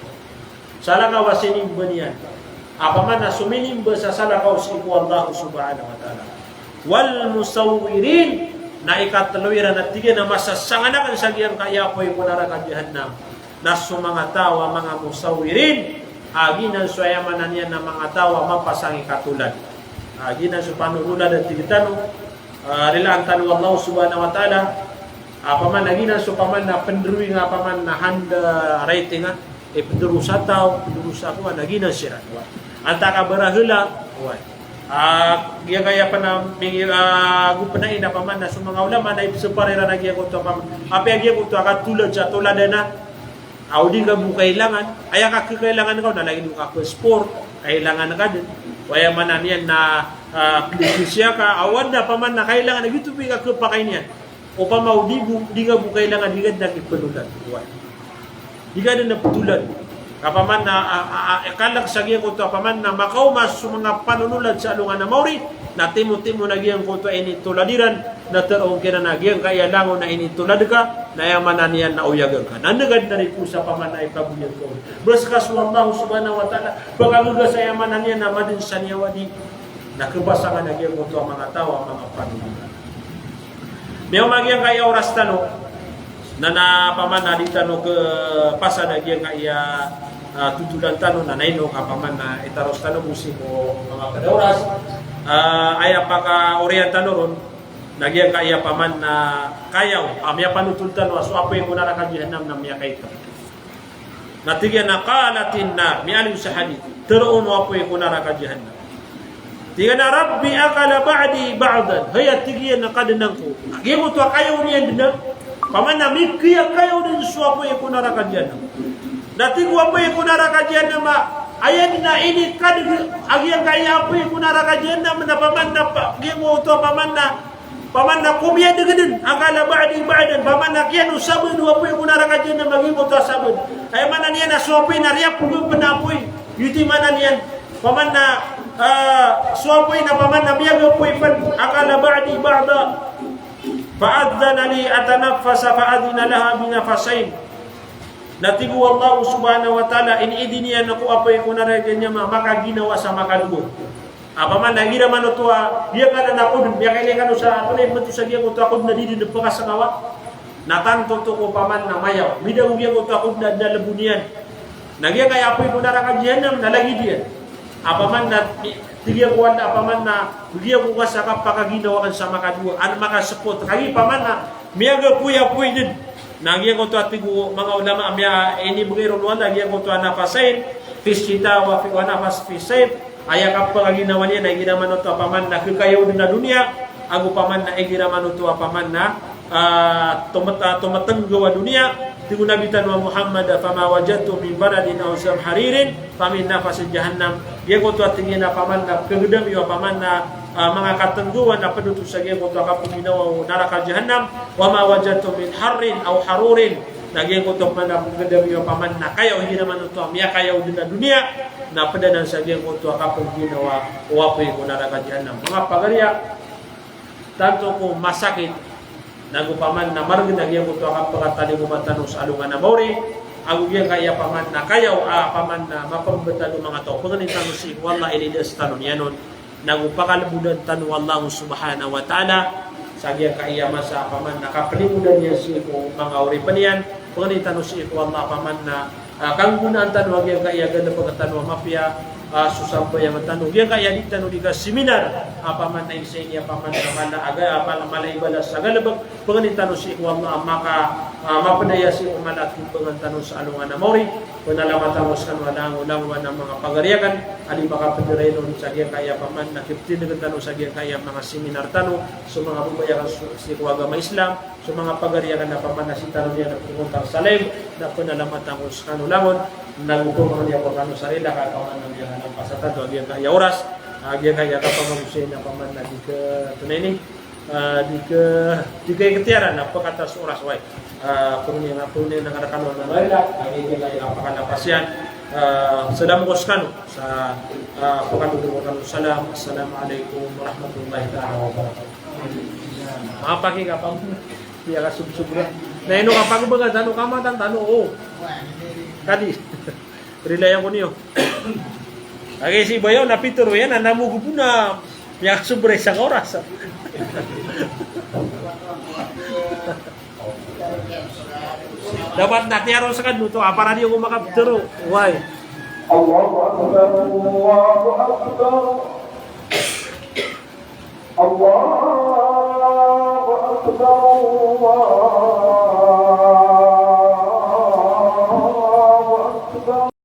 Salakaw a sinimba niyan a paman na sominimba sa salakaw sii ko Allah subhanahu wa ta'ala. Wal musawwirin, na ikatlo iran a tig iyan a masasangan akn sa giyangkaya apoy ko naraka Jahannam. Na so manga taw a manga musawwirin, a giyanan so aya maana niyan na manga taw a mapasang i katolad. A giyanan so panotolad a tig tano, a, rilaan tano o Allah subhanahu wa ta'ala, a paman na giyanan so paman na pndrawing a paman na handwriting a, ipndaro sa taw, pndaro sa kowan, na giyanan siran. Antaa ka barahala, oway. A, giyangkaya pn a, mingi-, a, go pn a ina paman na so manga ulama na ipsapar iran a giyangkoto a paman. Apiya giyangkoto a katolad sa toladan a, a, o di ka bo kailangan, aya ka kakailangan ka on na lagid o ka passport, kailangan ka dn. Aya maana niyan na, ah, pilipisya ka, awan na paman na kailangan a giyoto bo i kapakay niyan. Opama o di bo, di nga bo kailangan, di nga dn a kipnolad. Oway. Di nga dn a ptolad. Ka paman na, ah, ah, ah, kalk sa giyangkoto a paman na makaoma so manga panonolad sa alongan a maori, na timotimo na giyangkoto a initolad iran, na tharoon kiran a giyangkaya langon a initolad ka, na aya maana niyan na oyagan ka. Na ngka dn a riposa paman na ipabiyag ka on. Bs ka so Allah subhanahu wa ta'ala, pagagaga sa aya maana niyan na madn sa niyawa di, na khapasangan a giyangkoto a manga taw a manga panonolad. Miyaoma giyangkaya oras tano, na, na paman na di tano khapasad a giyangkaya, ah, totolan tano, na ino ka paman na itaros tano bo sii ko manga pd a oras. Ah, aya pakaoriyan tano ron, na giyangkaya paman na kayaw, ah, miyapanotol tano a so apoy ko naraka Jahannam na miyakaitam. Na tig iyan a qalatin nar, miyaaloy sa hadith. Tharoon o apoy ko naraka Jahannam. Tig iyan a, "Rabbi akala ba'di ba'dan." Hay, a tig iyan a Kadnan ko, giyangkoto a kayaw niyan dn a, paman na mikiyakayaw dn so apoy ko naraka Jahannam. Na tig o apoy ko naraka Jahannam a, aya dn a inikadg a giyangkaya apoy ko naraka Jahannam na paman na pa, giyangkoto a paman na Paman na komiyadg dn, akala ba'di ba'dan, paman na kiyanosabn o apoy ko naraka Jahannam a giyangkoto a sabn. Aya maana niyan na so apoy na riyapogn pn a apoy. Giyoto i maana niyan. Paman na, ah, so apoy na paman na miyagapoy pn, akala ba'di ba'da. Fa adhina li atanaffasa fa adhina laha bi nafasayn. Na tig o Allah subhanahu wa ta'ala, iniidin iyan ko apoy ko naraka Jahannam a makaginawa sa makadowa. A paman na igira man oto a, giyangkanan a kodn, miyakailay kano sa, tonay mto sa giyangkoto a kodn a di dn pkasngawa. Na tanto oto ko paman na mayaw. Mida ko giyangkoto a kodn a dn a lbon iyan. Na giyangkaya apoy ko naraka Jahannam na lagid iyan. A paman na, tig iyan ko Allah a paman na, giyangkoto a kapakaginawaan sa makadowa, an makasapot. Kagiya paman na, miyagapoy-apoy dn. Na giyangkoto a tig o manga ulama, miya, inibgay ron o Allah, giyangkoto a nafasayn, fi shita wa fi, wa nafas fi sayf, Aya kapakaginawa niyan na igira man oto a paman na kakayaw dn a doniya, ago paman na igira man oto a paman na, ah, tomat-, ah, tomatnggaw a doniya, tig o Nabi tano a Muhammad, "Fama wajadtum min baradin aw zamharirin, famin nafasi jahannam." Giyangkoto a tig iyan a paman na kagdam iyo a paman na, ah, manga katnggawan a pd oto sa giyangkoto a kapaginawa o naraka jahannam, "Wama wajadtum min harrin aw harurin." Na giyangkoto a paman na kagdam iyo a paman na kayaw, igira man oto a miyakayaw dn a doniya, na pd anan sa giyangkoto a kapaginawa o apoy ko naraka jahannam. Manga pagariya, tanto ko masakit, nago paman na margn a giyangkoto a kapakatalingoma tano sa alongan a maori, ago giyangkaya paman na kayaw, a paman na mapmbtad o manga taw. Pangnin tano sii ko Allah, ilidas tano niyan on. Nago pakalbodan tano o Allah subhanahu wa ta'ala sa giyangkaya masa a paman na kaplinggodan iyan sii ko manga oripn iyan. Pangnin tano sii ko Allah a paman na, ah, kanggonaan tano a giyangkaya galbk tano a mapiya, ah, so sambayang tano. Giyangkaya di tano di kaseminar a paman na isa ini a paman na mala a ga-, mala, mala i balas a galbk. Pangnin tano sii ko Allah a maka, ah, mapd aya sii ko mala a kibngan tano sa alongan a maori. Pnalamatan ko skano a langolangon a manga pagari akn a di makapd iran on sa giyangkaya paman na kiptindgn tano sa giyangkaya manga seminar tano, so manga babay akn so, sii ko agama Islam, so manga pagari akn a paman na sii tano niyan a pkontang sa live, na pnalamatan ko skano langon, nago pmangnia ko rkano sa rila ka paman na miyakalampasa tano a giyangkaya oras, a giyangkaya kapamagosay na paman na di ka, tonay ini, Ah, di ka, di ka iktiyaran a pkhatas oras, way. Ah, pangnin, pangnin a rkano na, way, la, lagid iyan a pakalapas iyan. Ah, sdam ko skano sa, ah, pkhadodo ko rkano. Salam, assalamu alaikum warahmatullahi ta'ala wabarakatuh. Mapakik a pam, iya ka sub-, subra. Na ino ka pagbaga tano, kamatan tano, o. Kadi. Rilai ako niyo. Lagid si Bayaw na pitharo iyan, na namogo bo na miyasobra isa ka oras. Dapat na tiyaro skano oto, a para di ako makaptharo. Way. Allahu Akbar, Allahu Akbar. Allahu Akbar, Allahu